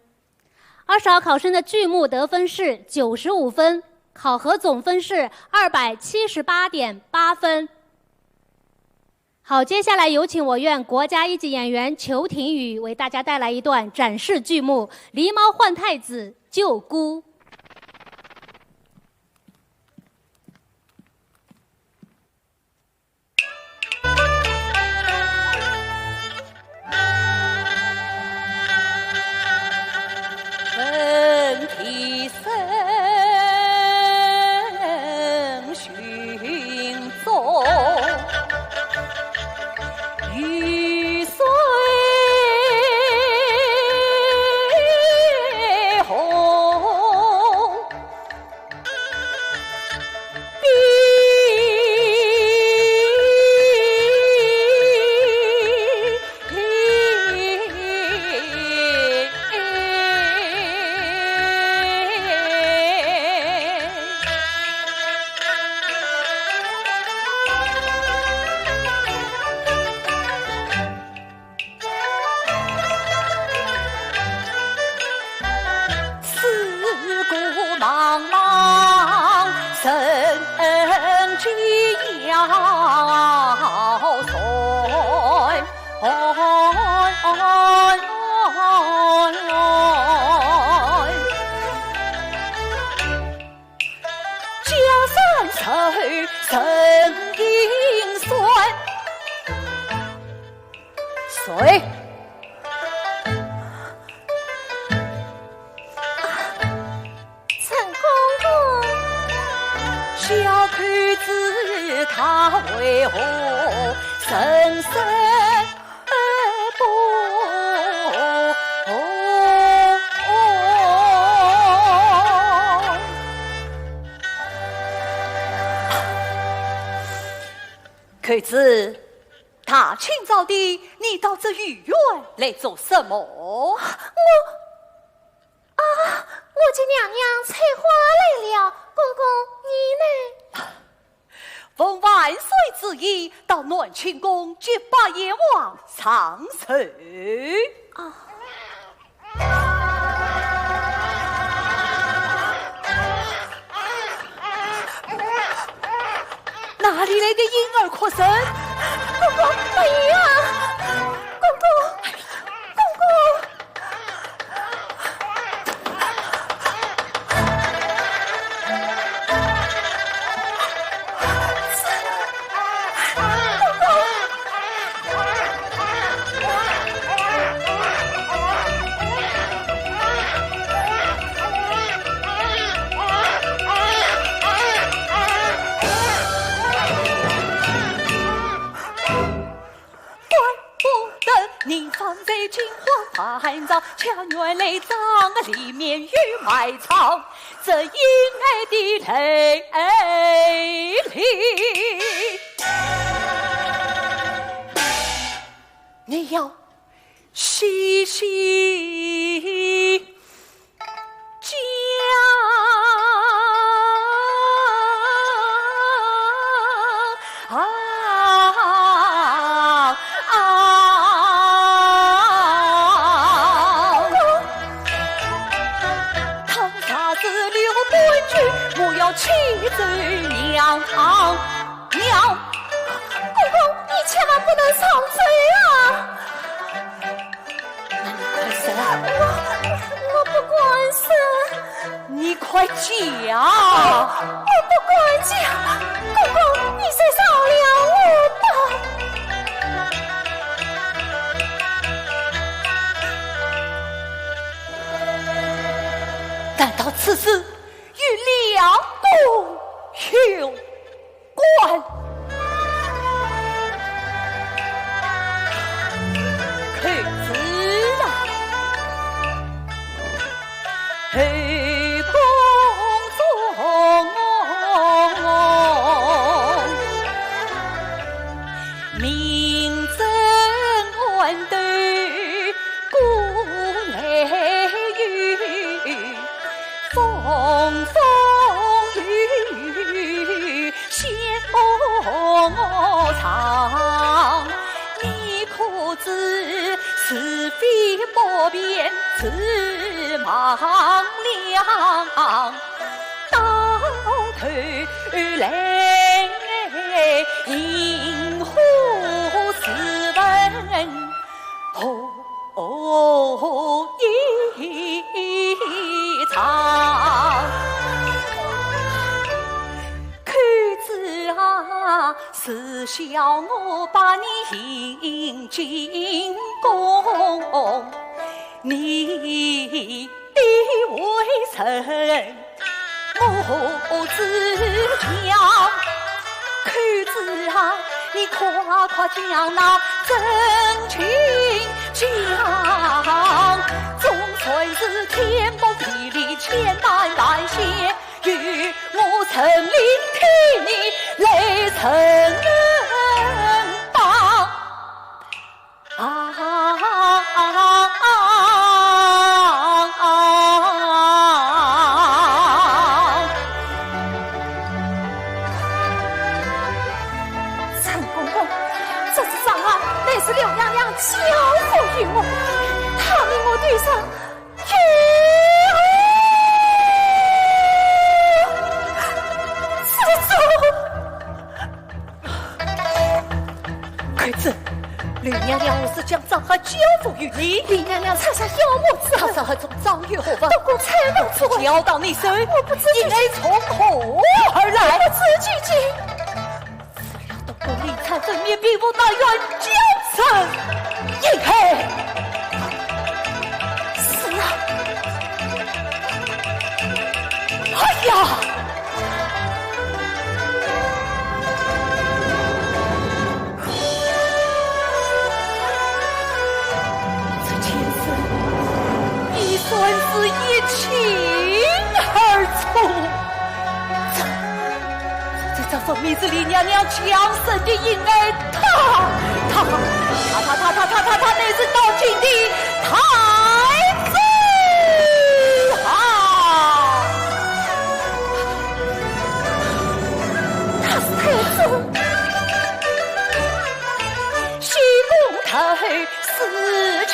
二十号考生的剧目得分是九十五分，考核总分是二百七十八点八分。好，接下来有请我院国家一级演员裘廷宇为大家带来一段展示剧目《狸猫换太子救姑》。寇珠，大清早的，你到这御苑来做什么？我，啊，我给娘娘采花来了。公公，你呢？奉万岁旨意，到暖清宫祭拜燕王上寿。啊。 哪里来的婴儿哭声？公公，没有啊！公公，公公！ 你要细细 讲。倘若是你有本事，我要去追娘娘。 公公，你千万不能上奏啊！那你快说。我，我不敢说。你快讲。我不敢讲。公公，你就饶了我吧。难道此事与梁公有 关。寇珠啊，后宫中，明争暗斗，古来有。 风风雨雨险恶场，你可知是非不辨是盲两，到头来因何是问何一场？寇珠啊， 是笑我把你迎进宫，你的为人我自强。寇珠啊，你快快将那真情讲，总算是天崩地裂，千难万险， 由我陈琳替你来承担。啊，陈公公，这支障啊，乃是柳娘娘交付于我，她命我对上 寇珠，柳娘娘何时将障碍交付于你？柳娘娘产下小儿子，她伤害中障有何份？东宫采苹之事，交到你手，我不知情，因爱从何而来？不知情。 东宫临产分娩，并无大冤，交出印儿。是啊。哎呀！这件事已算是一清二楚。这 这，这分明是柳娘娘降生的婴儿，她，她，她乃是当今的太子啊！她是太子？西宫太后是妻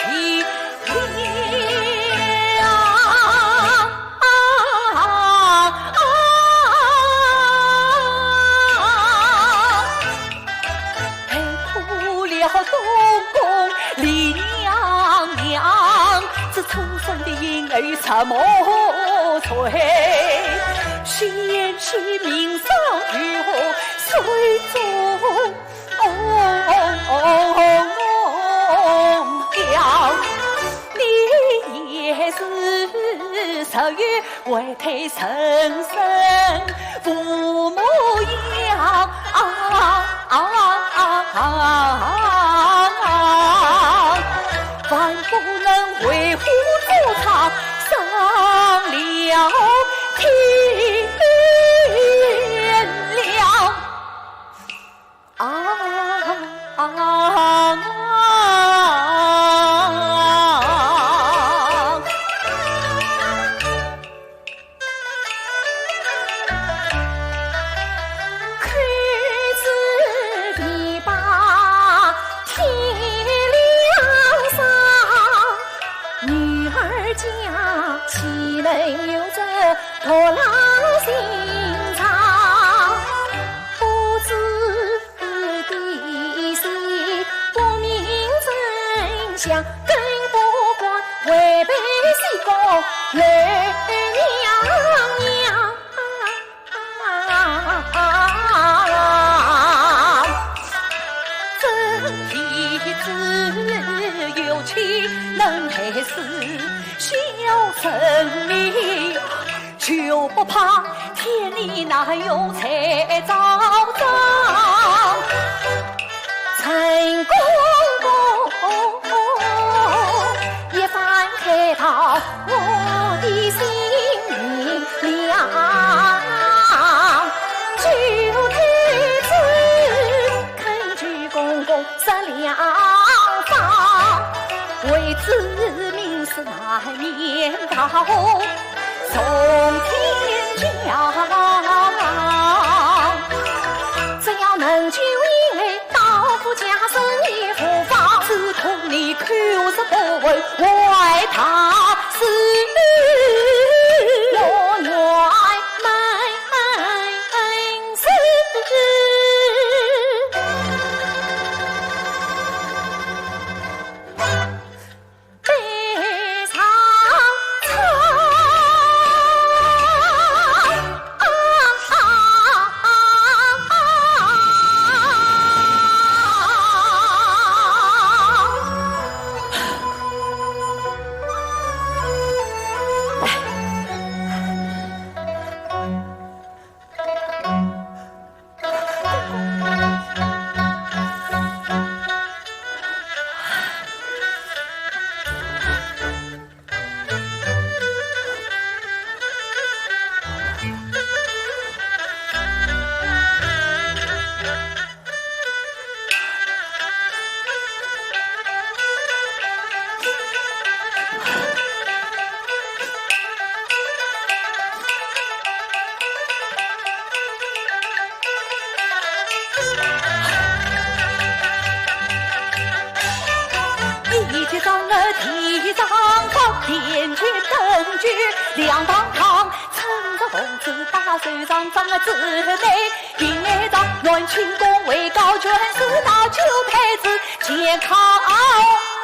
一级上楼，地上房，田间灯具两堂堂，撑着红纸打手上，张个纸袋，平安上，愿清宫位高权势大，九太子健康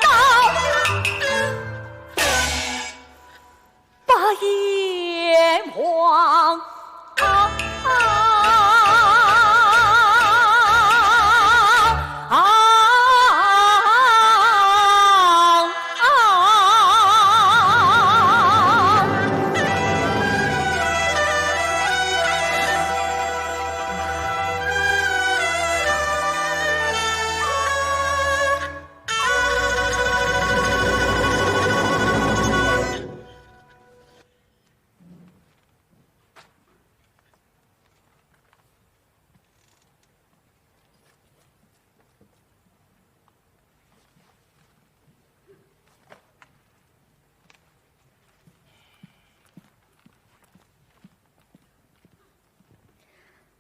到。八贤王。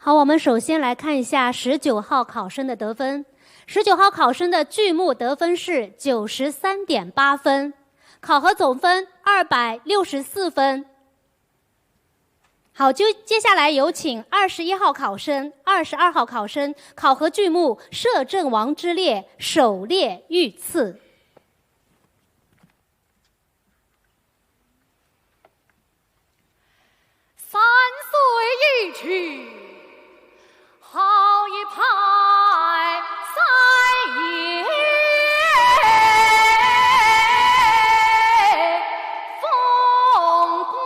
好，我们首先来看一下十九号考生的得分。十九号考生的剧目得分是九十三点八分，考核总分二百六十四分。好，就接下来有请二十一号考生、二十二号考生，考核剧目《摄政王之列》，首列御赐。 山水一曲，好一派山野风光。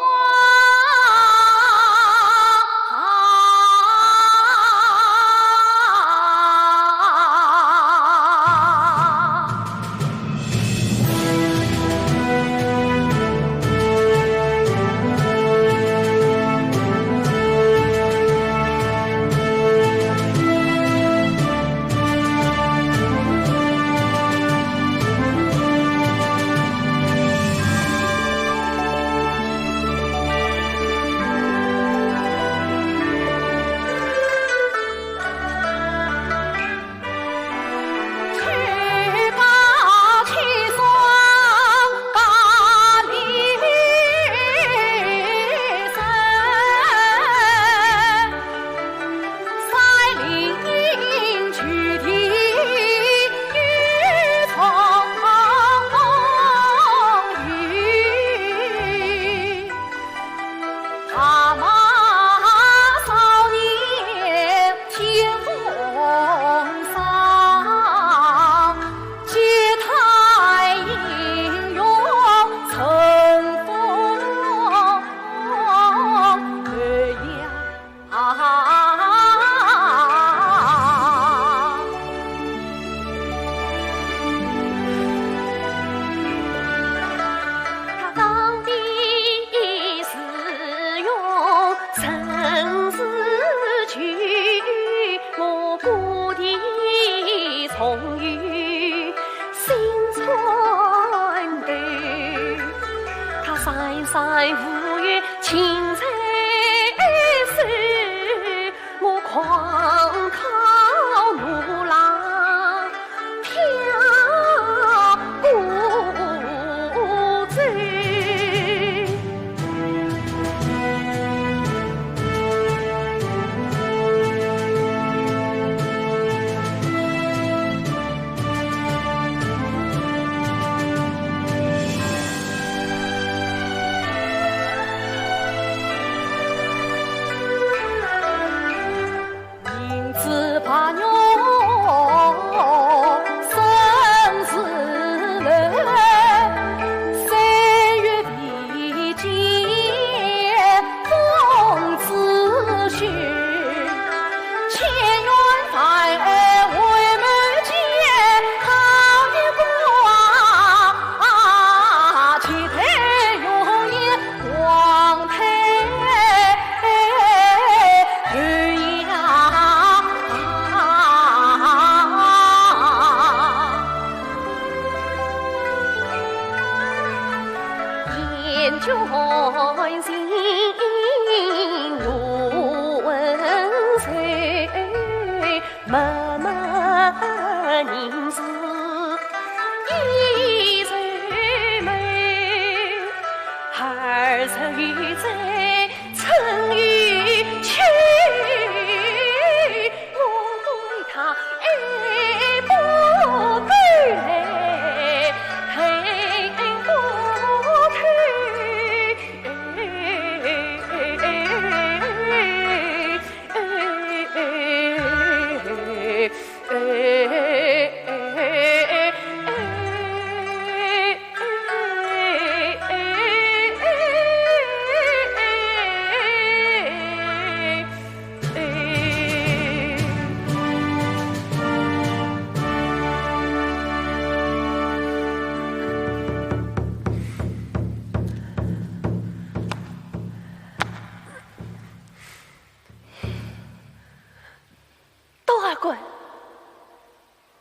多尔衮，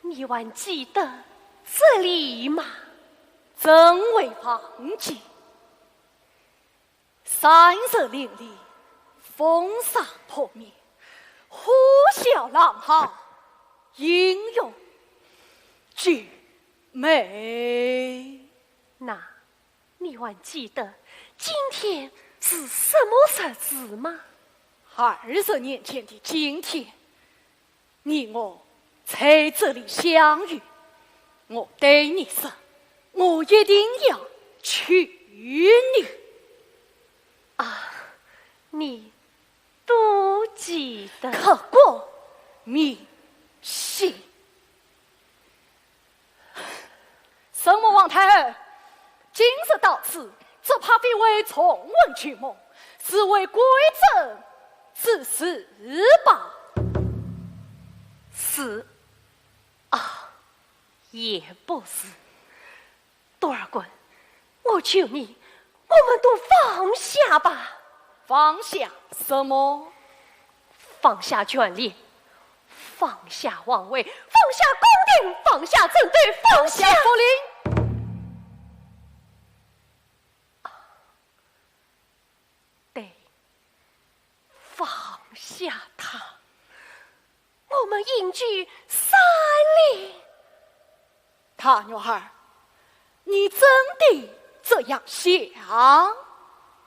你还记得这里吗？怎会忘记？山石林立，风沙扑面，呼啸浪淘，英雄绝美。那 你还记得今天是什么日子吗？二十年前的今天，你我在这里相遇，我对你说，我一定要娶你。啊，你都记得。刻骨铭心。 承蒙王太后，今日到此，只怕非为重温旧梦，是为归正之事吧？是啊，也不是。多尔衮，我求你，我们都放下吧。放下什么？放下权力，放下王位，放下宫廷，放下政斗，放下，放下福临。对，放下他，我们隐居山林。大女儿，你真的这样想？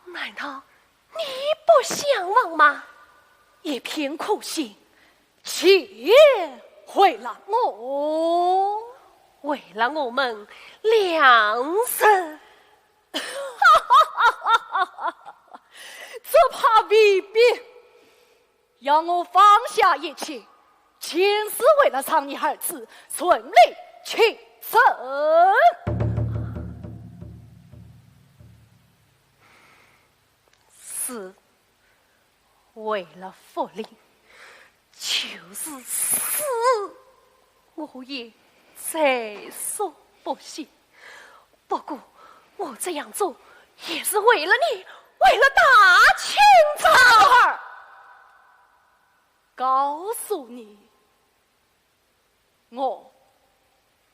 难道你不向往吗？一片苦心，全为了我。为了我们两人。只怕未必。 要我放下一切，全是为了让你儿子顺利继承。是，为了福临，就是死，我也在所不惜。 不过，我这样做也是为了你，为了大清朝。儿，告诉你，我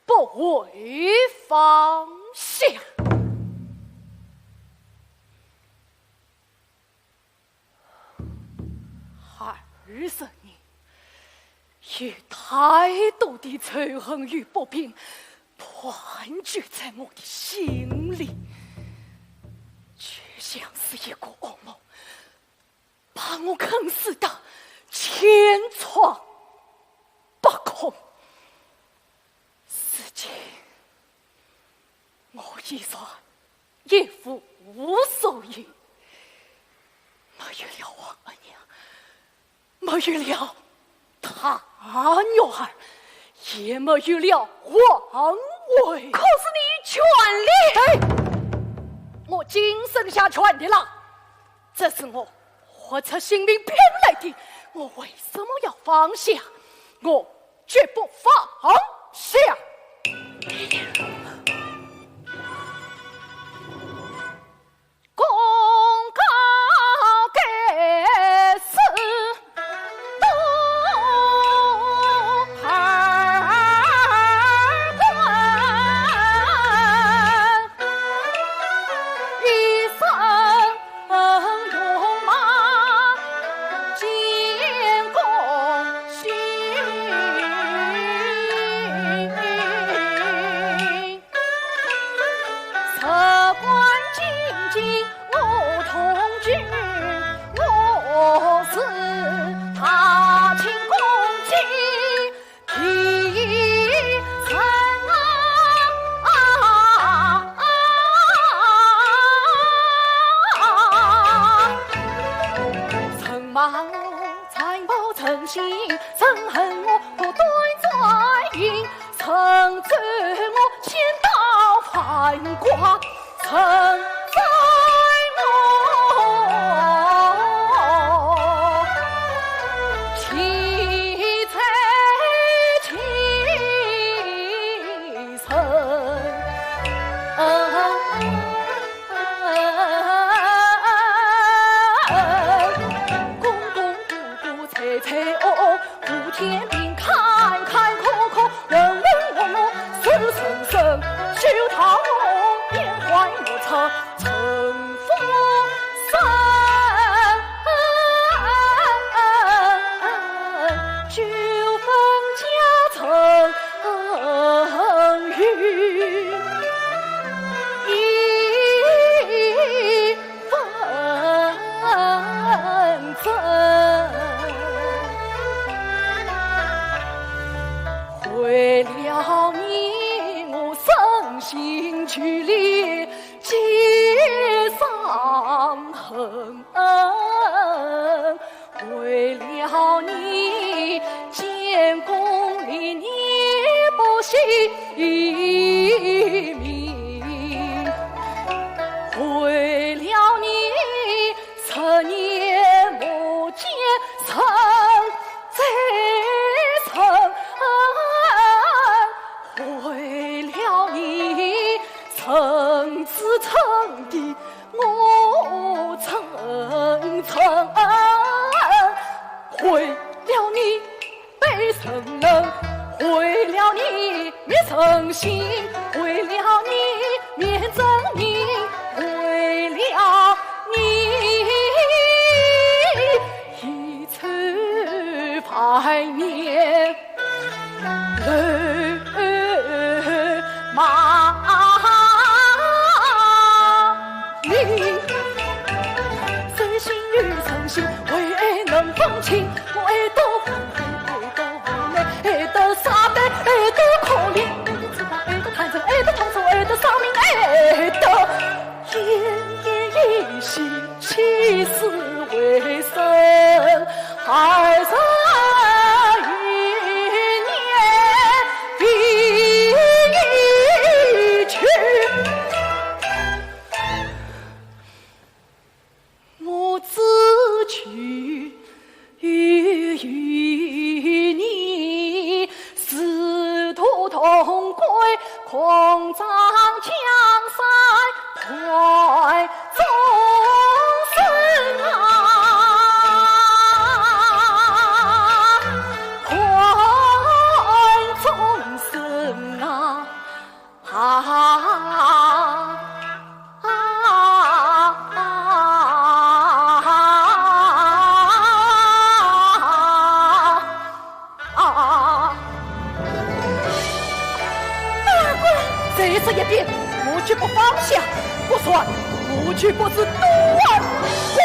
不会放下。 二十年，有太多的仇恨与不平盘踞在我的心里，就像是一个噩梦，把我困死得千疮百孔。如今，我已然 一无所有，没有了王额娘，没有了大女儿，也没有了王位。可是你权力……对，我今生下权力了，这是我豁出性命拼来的，我为什么要放下？我 绝不放下。挂承载我，妻在其身。公公婆婆在在哦， 普天平开开阔阔，人人我我是人生，修道我变坏我唱成佛生，九分家成云。 为了你，我身心俱离皆伤痕。为了你，建功立业不惜命。为了你， 十年磨剑，成再成。为了你，成子成弟我成成。为了你， 被人冷，为了你灭人心，为了你灭人命，为了你一出百年流马名。真心与诚心，为爱能分清，我爱到 爱得伤悲，爱得可怜，爱得自大，爱得坦诚，爱得痛楚，爱得丧命，爱得奄奄一息，气死为生，二十一年比一去。 我只求与你殊途同归，共丈江山，宽众生啊，宽众生啊。 啊啊啊！啊啊！大官，再说一遍，我绝不放下，不说，我绝不是多尔官。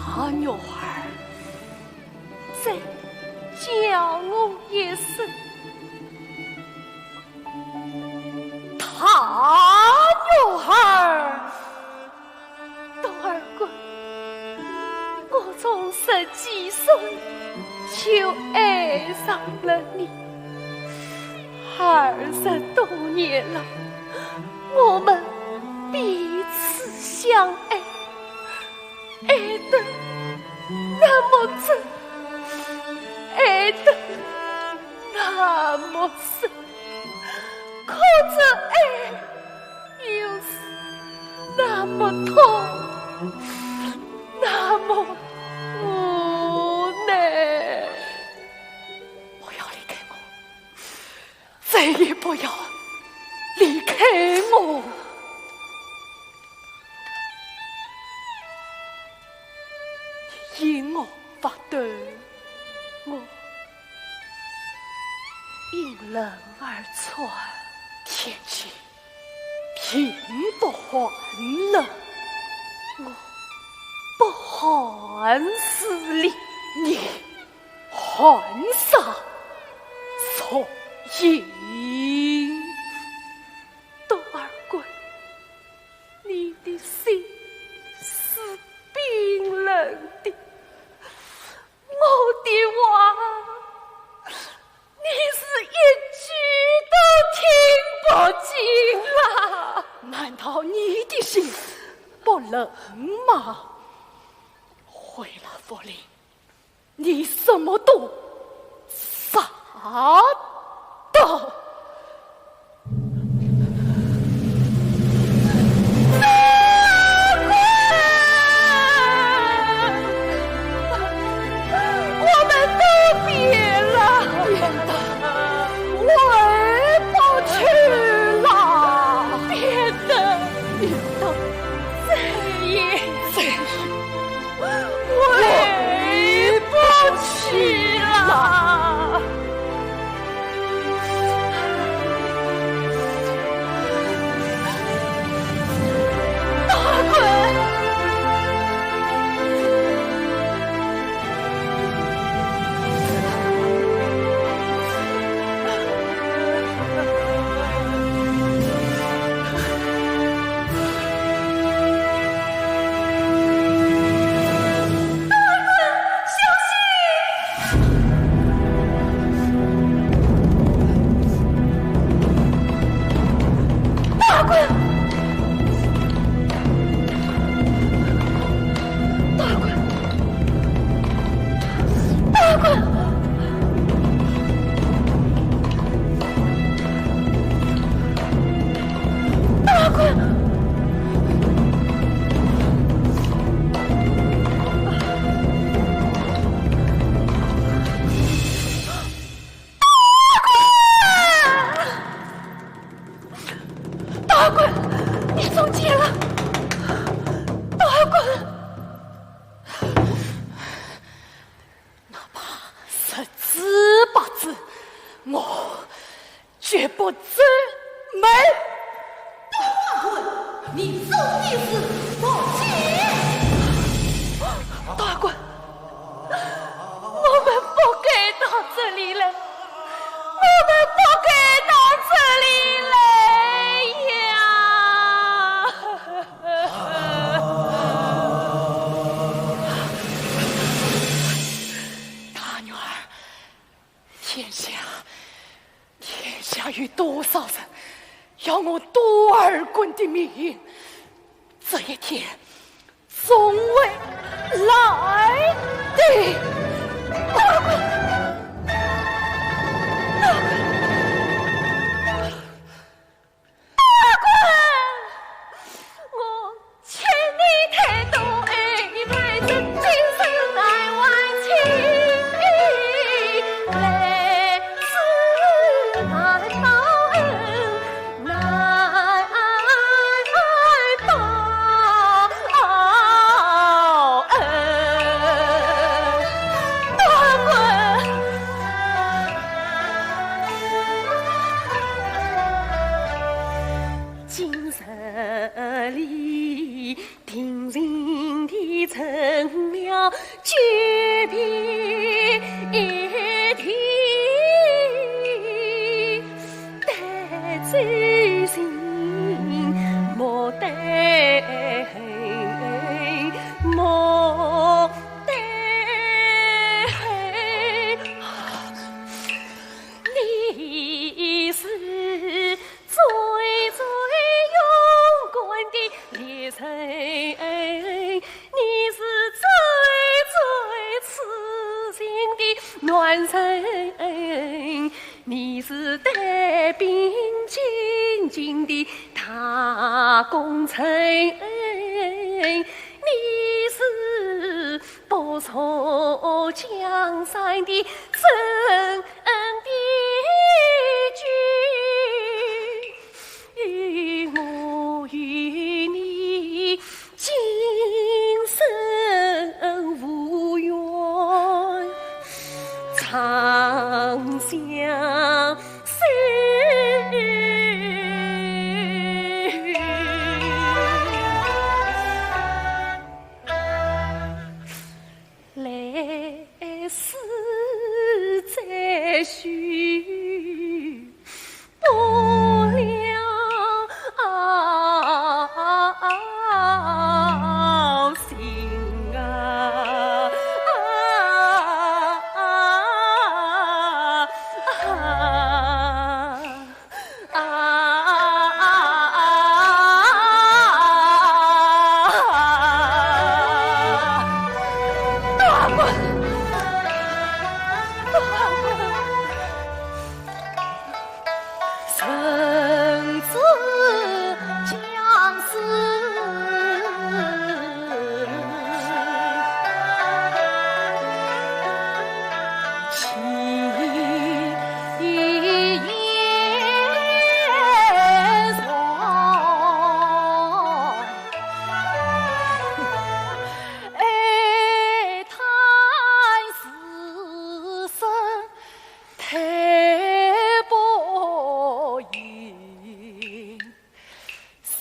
大女儿，再叫我一声。 大女儿。大官，我从十几岁就爱上了你，二十多年了，我们彼此相爱，爱得那么真，爱得那么深。 可这爱又是那么痛，那么无奈。不要离开我，再也不要离开我。发抖，我因冷而颤。天气并不寒冷，我不寒似你，你寒煞从影。多尔衮，你的心是冰冷的，我的话，你是一句都听不进啦。难道你的心不冷吗？回了府里，你什么都啥都 我们都变了，变得回不去了，变得，变得再也，再也回不去了。 大官！大官！大官！大官！ 大官，你中箭了！大官，哪怕十之八九，我绝不走门。大官，你做的是不对。大官， 我们不该到这里来，我们不该到这里来呀！大女儿，天下，天下有多少人要我多尔衮的命？这一天 总会来的。大官，大官，大官，我欠你太多，哎，你太真，今生难还清，来世难报恩。 难报恩。大官，今日里 定情地成了酒别的，得罪人莫得恨，莫得恨。你是 最最勇敢的烈人，你是最最痴情的男人，你是带兵进京的大功臣，你是 不错江山的真的君，我与你今生无缘。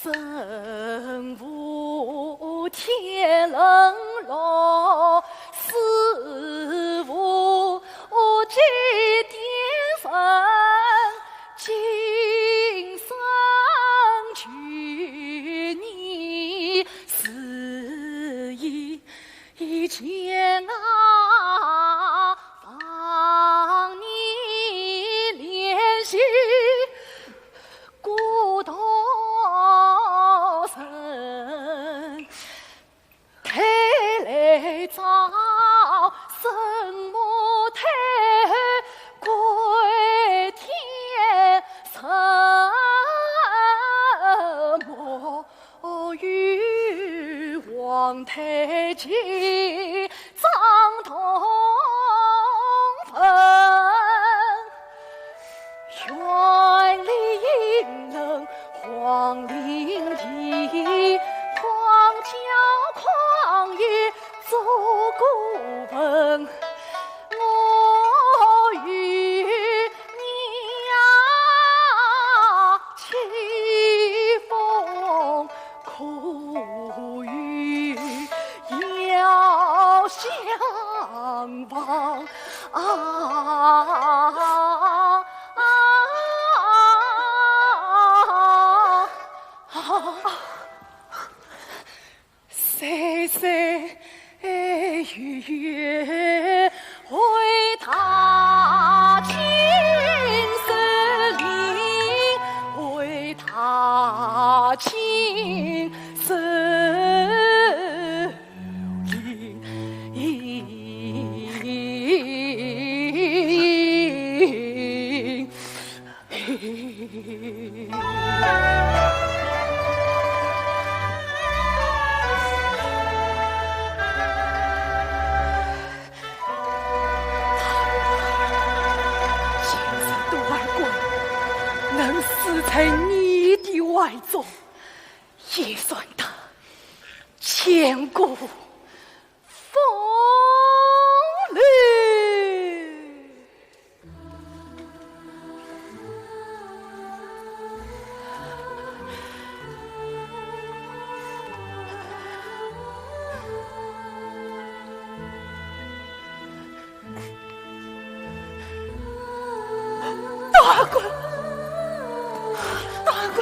人无天伦乐，死无极殿神。今生救你，死亦见啊，望你怜惜。 古道人，抬来照，什么抬，归天什么 与王太极葬同坟。园里行人黄林地，荒郊狂野做孤坟。我与你呀，棋逢 可与遥相望啊。岁岁月月为他情神灵，为他情神灵。 今日独儿官能死在你的怀中，也算他千古风流。 大官，大官。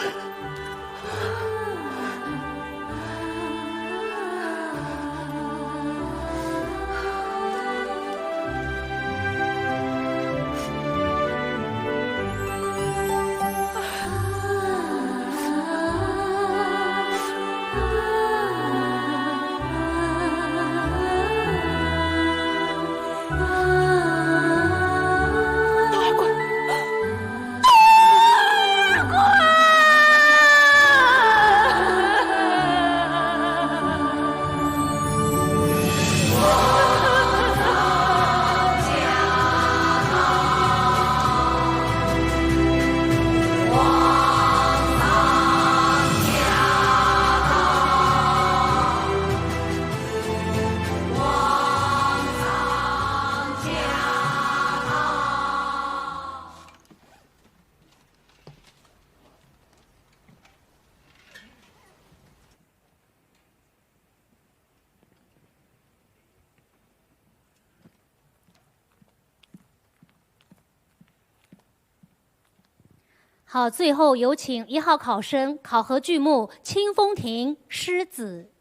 好，最后有请一号考生，考核剧目《清风亭》，诗子。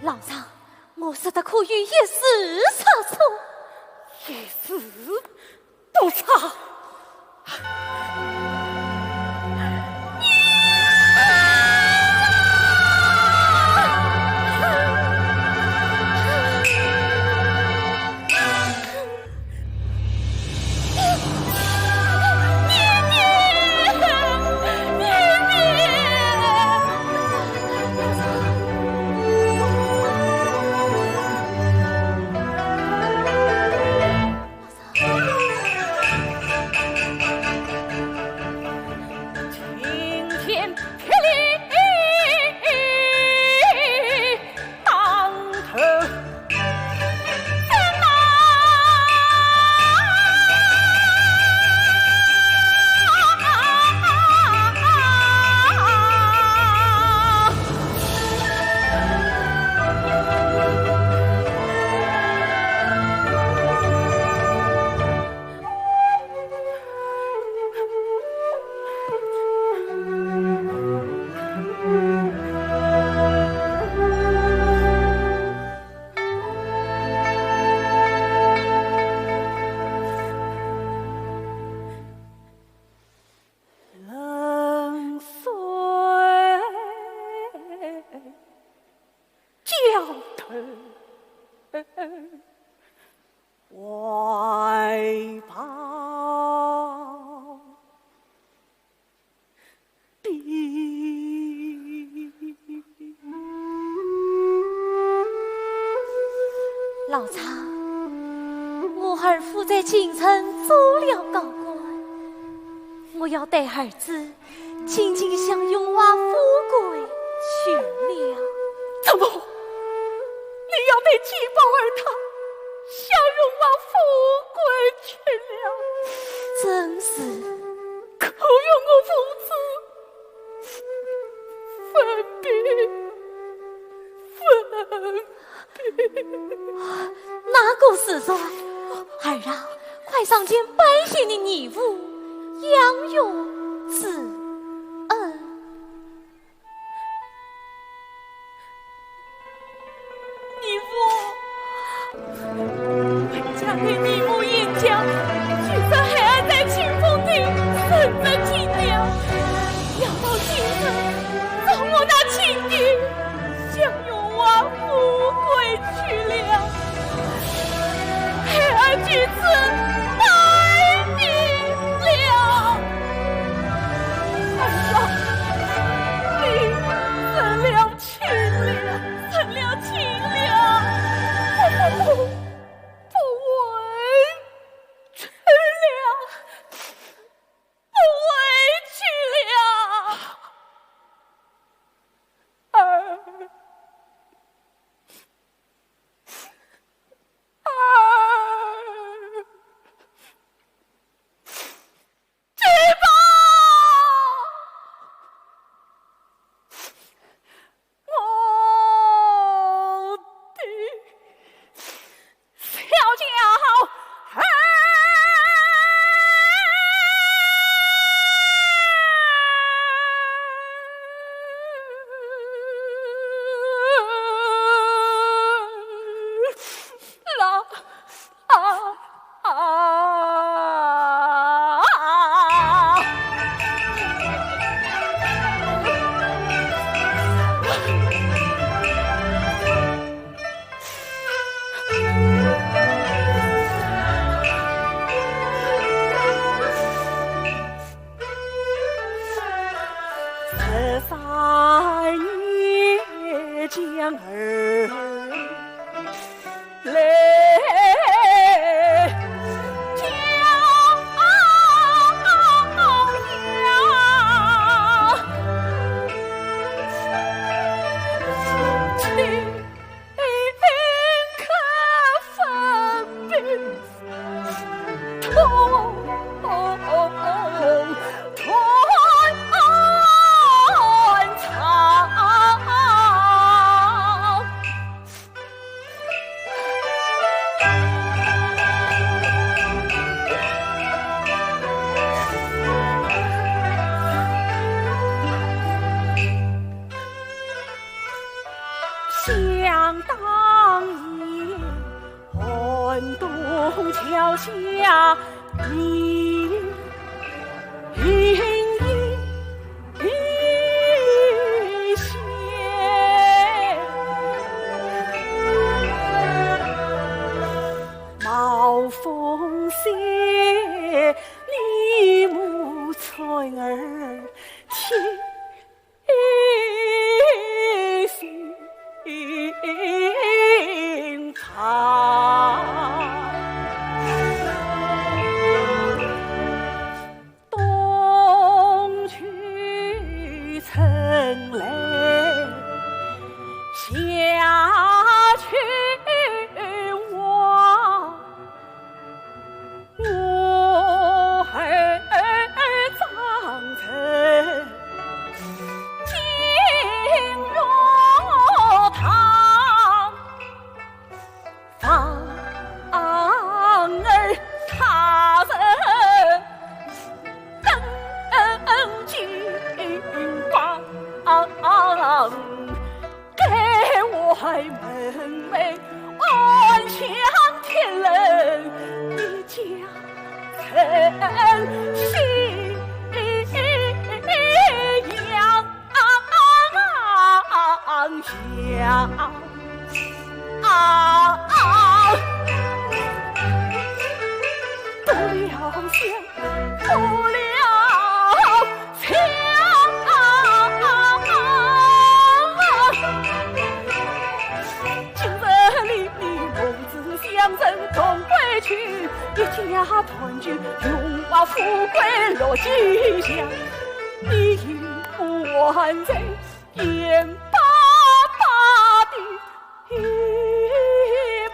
老丈，我说的可有一字差错？一字 不差。怀抱的。老丈，我儿夫在京城做了高官，我要带儿子 进京享荣华富贵去了。怎么？你要带金宝儿他享荣华富贵去了？正是。可愿我父子分别，分 那个时辰，儿啊，快上前拜谢你义父养育之恩。义父，本家对义父言讲，今日孩儿在清风亭，生日纪念，要到京城，找我那亲爹，享荣华 富贵去了，孩儿就此拜别了。儿啊，你成了亲了，成了亲了，不，不回去了，不回去了。 儿，儿，金宝，我的 小脚儿。老，啊，啊，啊。 十三年将儿来教养。 想当年，寒冬桥下，你，你，你，你，毛风雪，你母亲儿，天 心肠。冬去春来，夏去夏往。 我儿长成金玉堂，望儿他日登金榜。 改为门楣安享天伦，一家成喜洋洋。啊，啊，不了香，不了香。今日里你母子相认同归去，一家团聚，荣华富贵乐吉祥。你应还在 眼巴巴的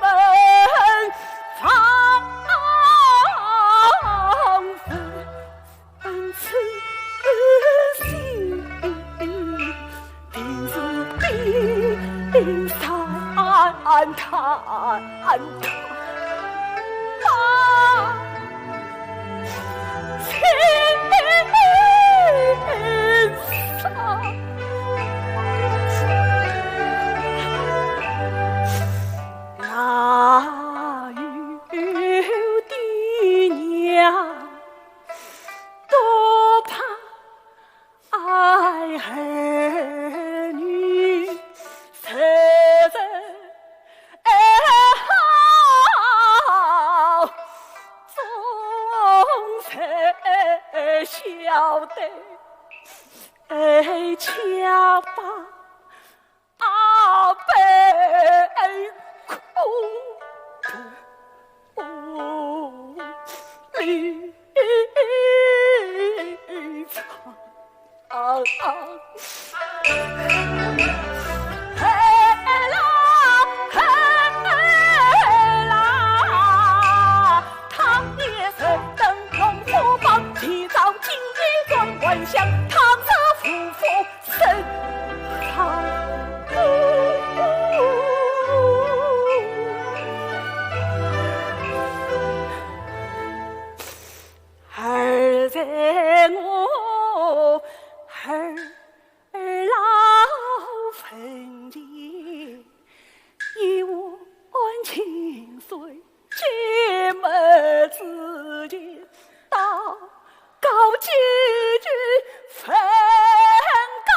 门房，此心定是冰山坍塌。 哪有爹娘多怕 儿女实在好，总是晓得家法。 啊，悲苦离怆。嘿啦，嘿啦，他也是灯笼火把，提早今夜转还乡，他这夫妇 身旁。而在我二老坟前，一碗清水 解闷之前，道高几句，分高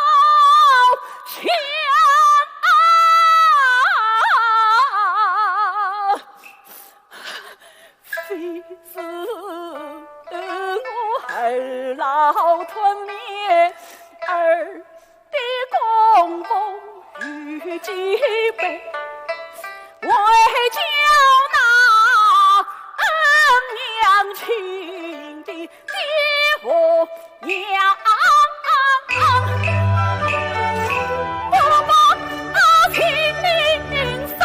下。非是我二老吞面，儿 的供奉与祭拜，为叫那娘亲的爹和娘，不把情命伤。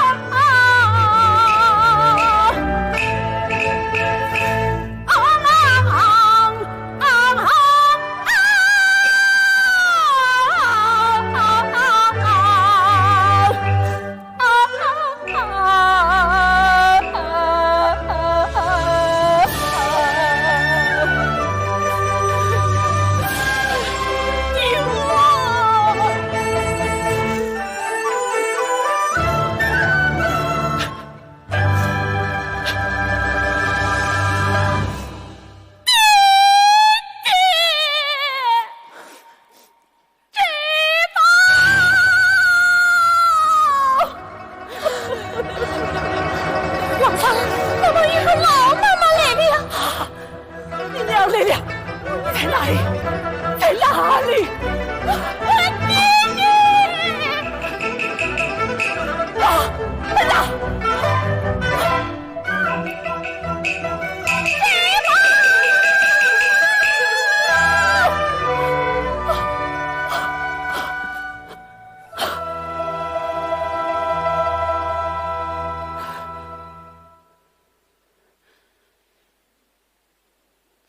王上，我们一个老妈妈来了。你娘来了，你在哪里？在哪里？我爹爹！啊，儿啊！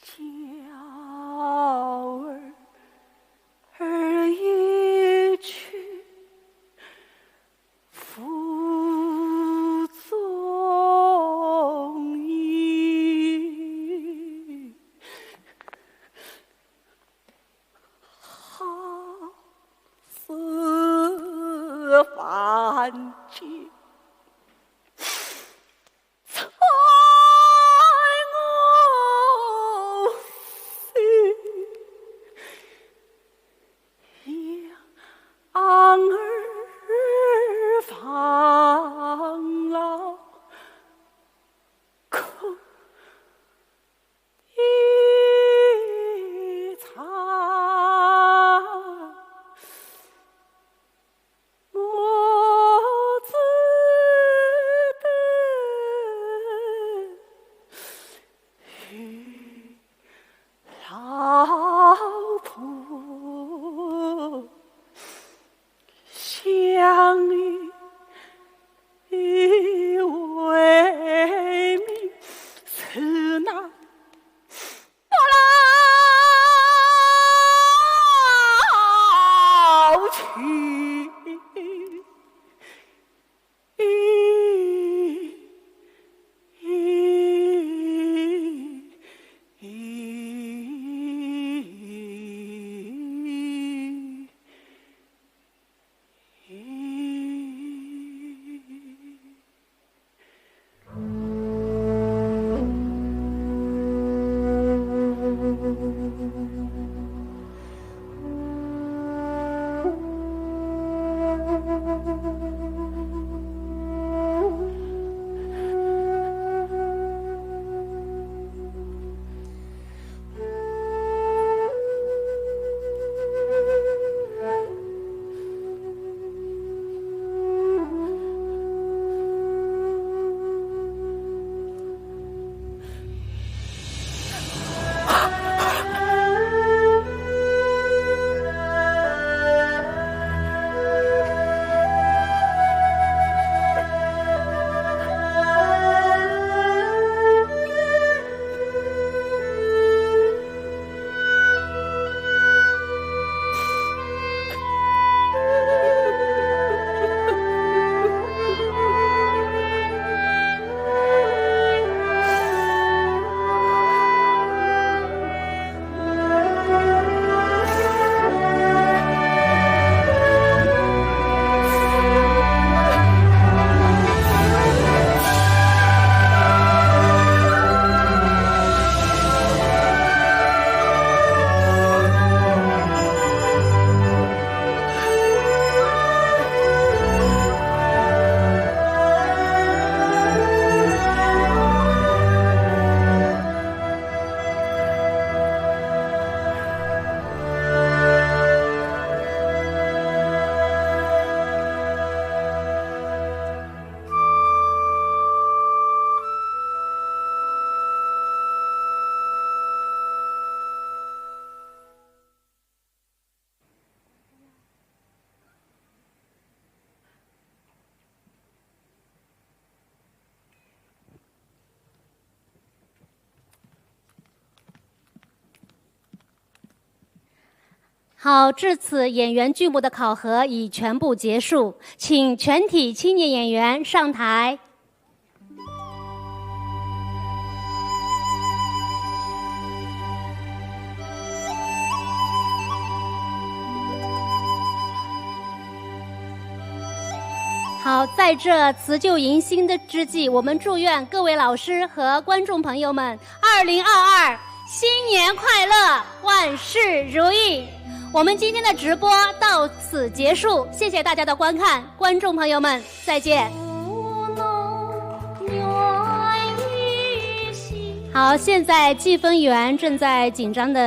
娇儿一去 无踪影，好似凡间。 在我心，养儿防好，至此演员剧目的考核已全部结束，请全体青年演员上台。好，在这辞旧迎新的之际，我们祝愿各位老师和观众朋友们，二零二二新年快乐，万事如意。我们今天的直播到此结束，谢谢大家的观看，观众朋友们再见。好，现在计分员正在紧张的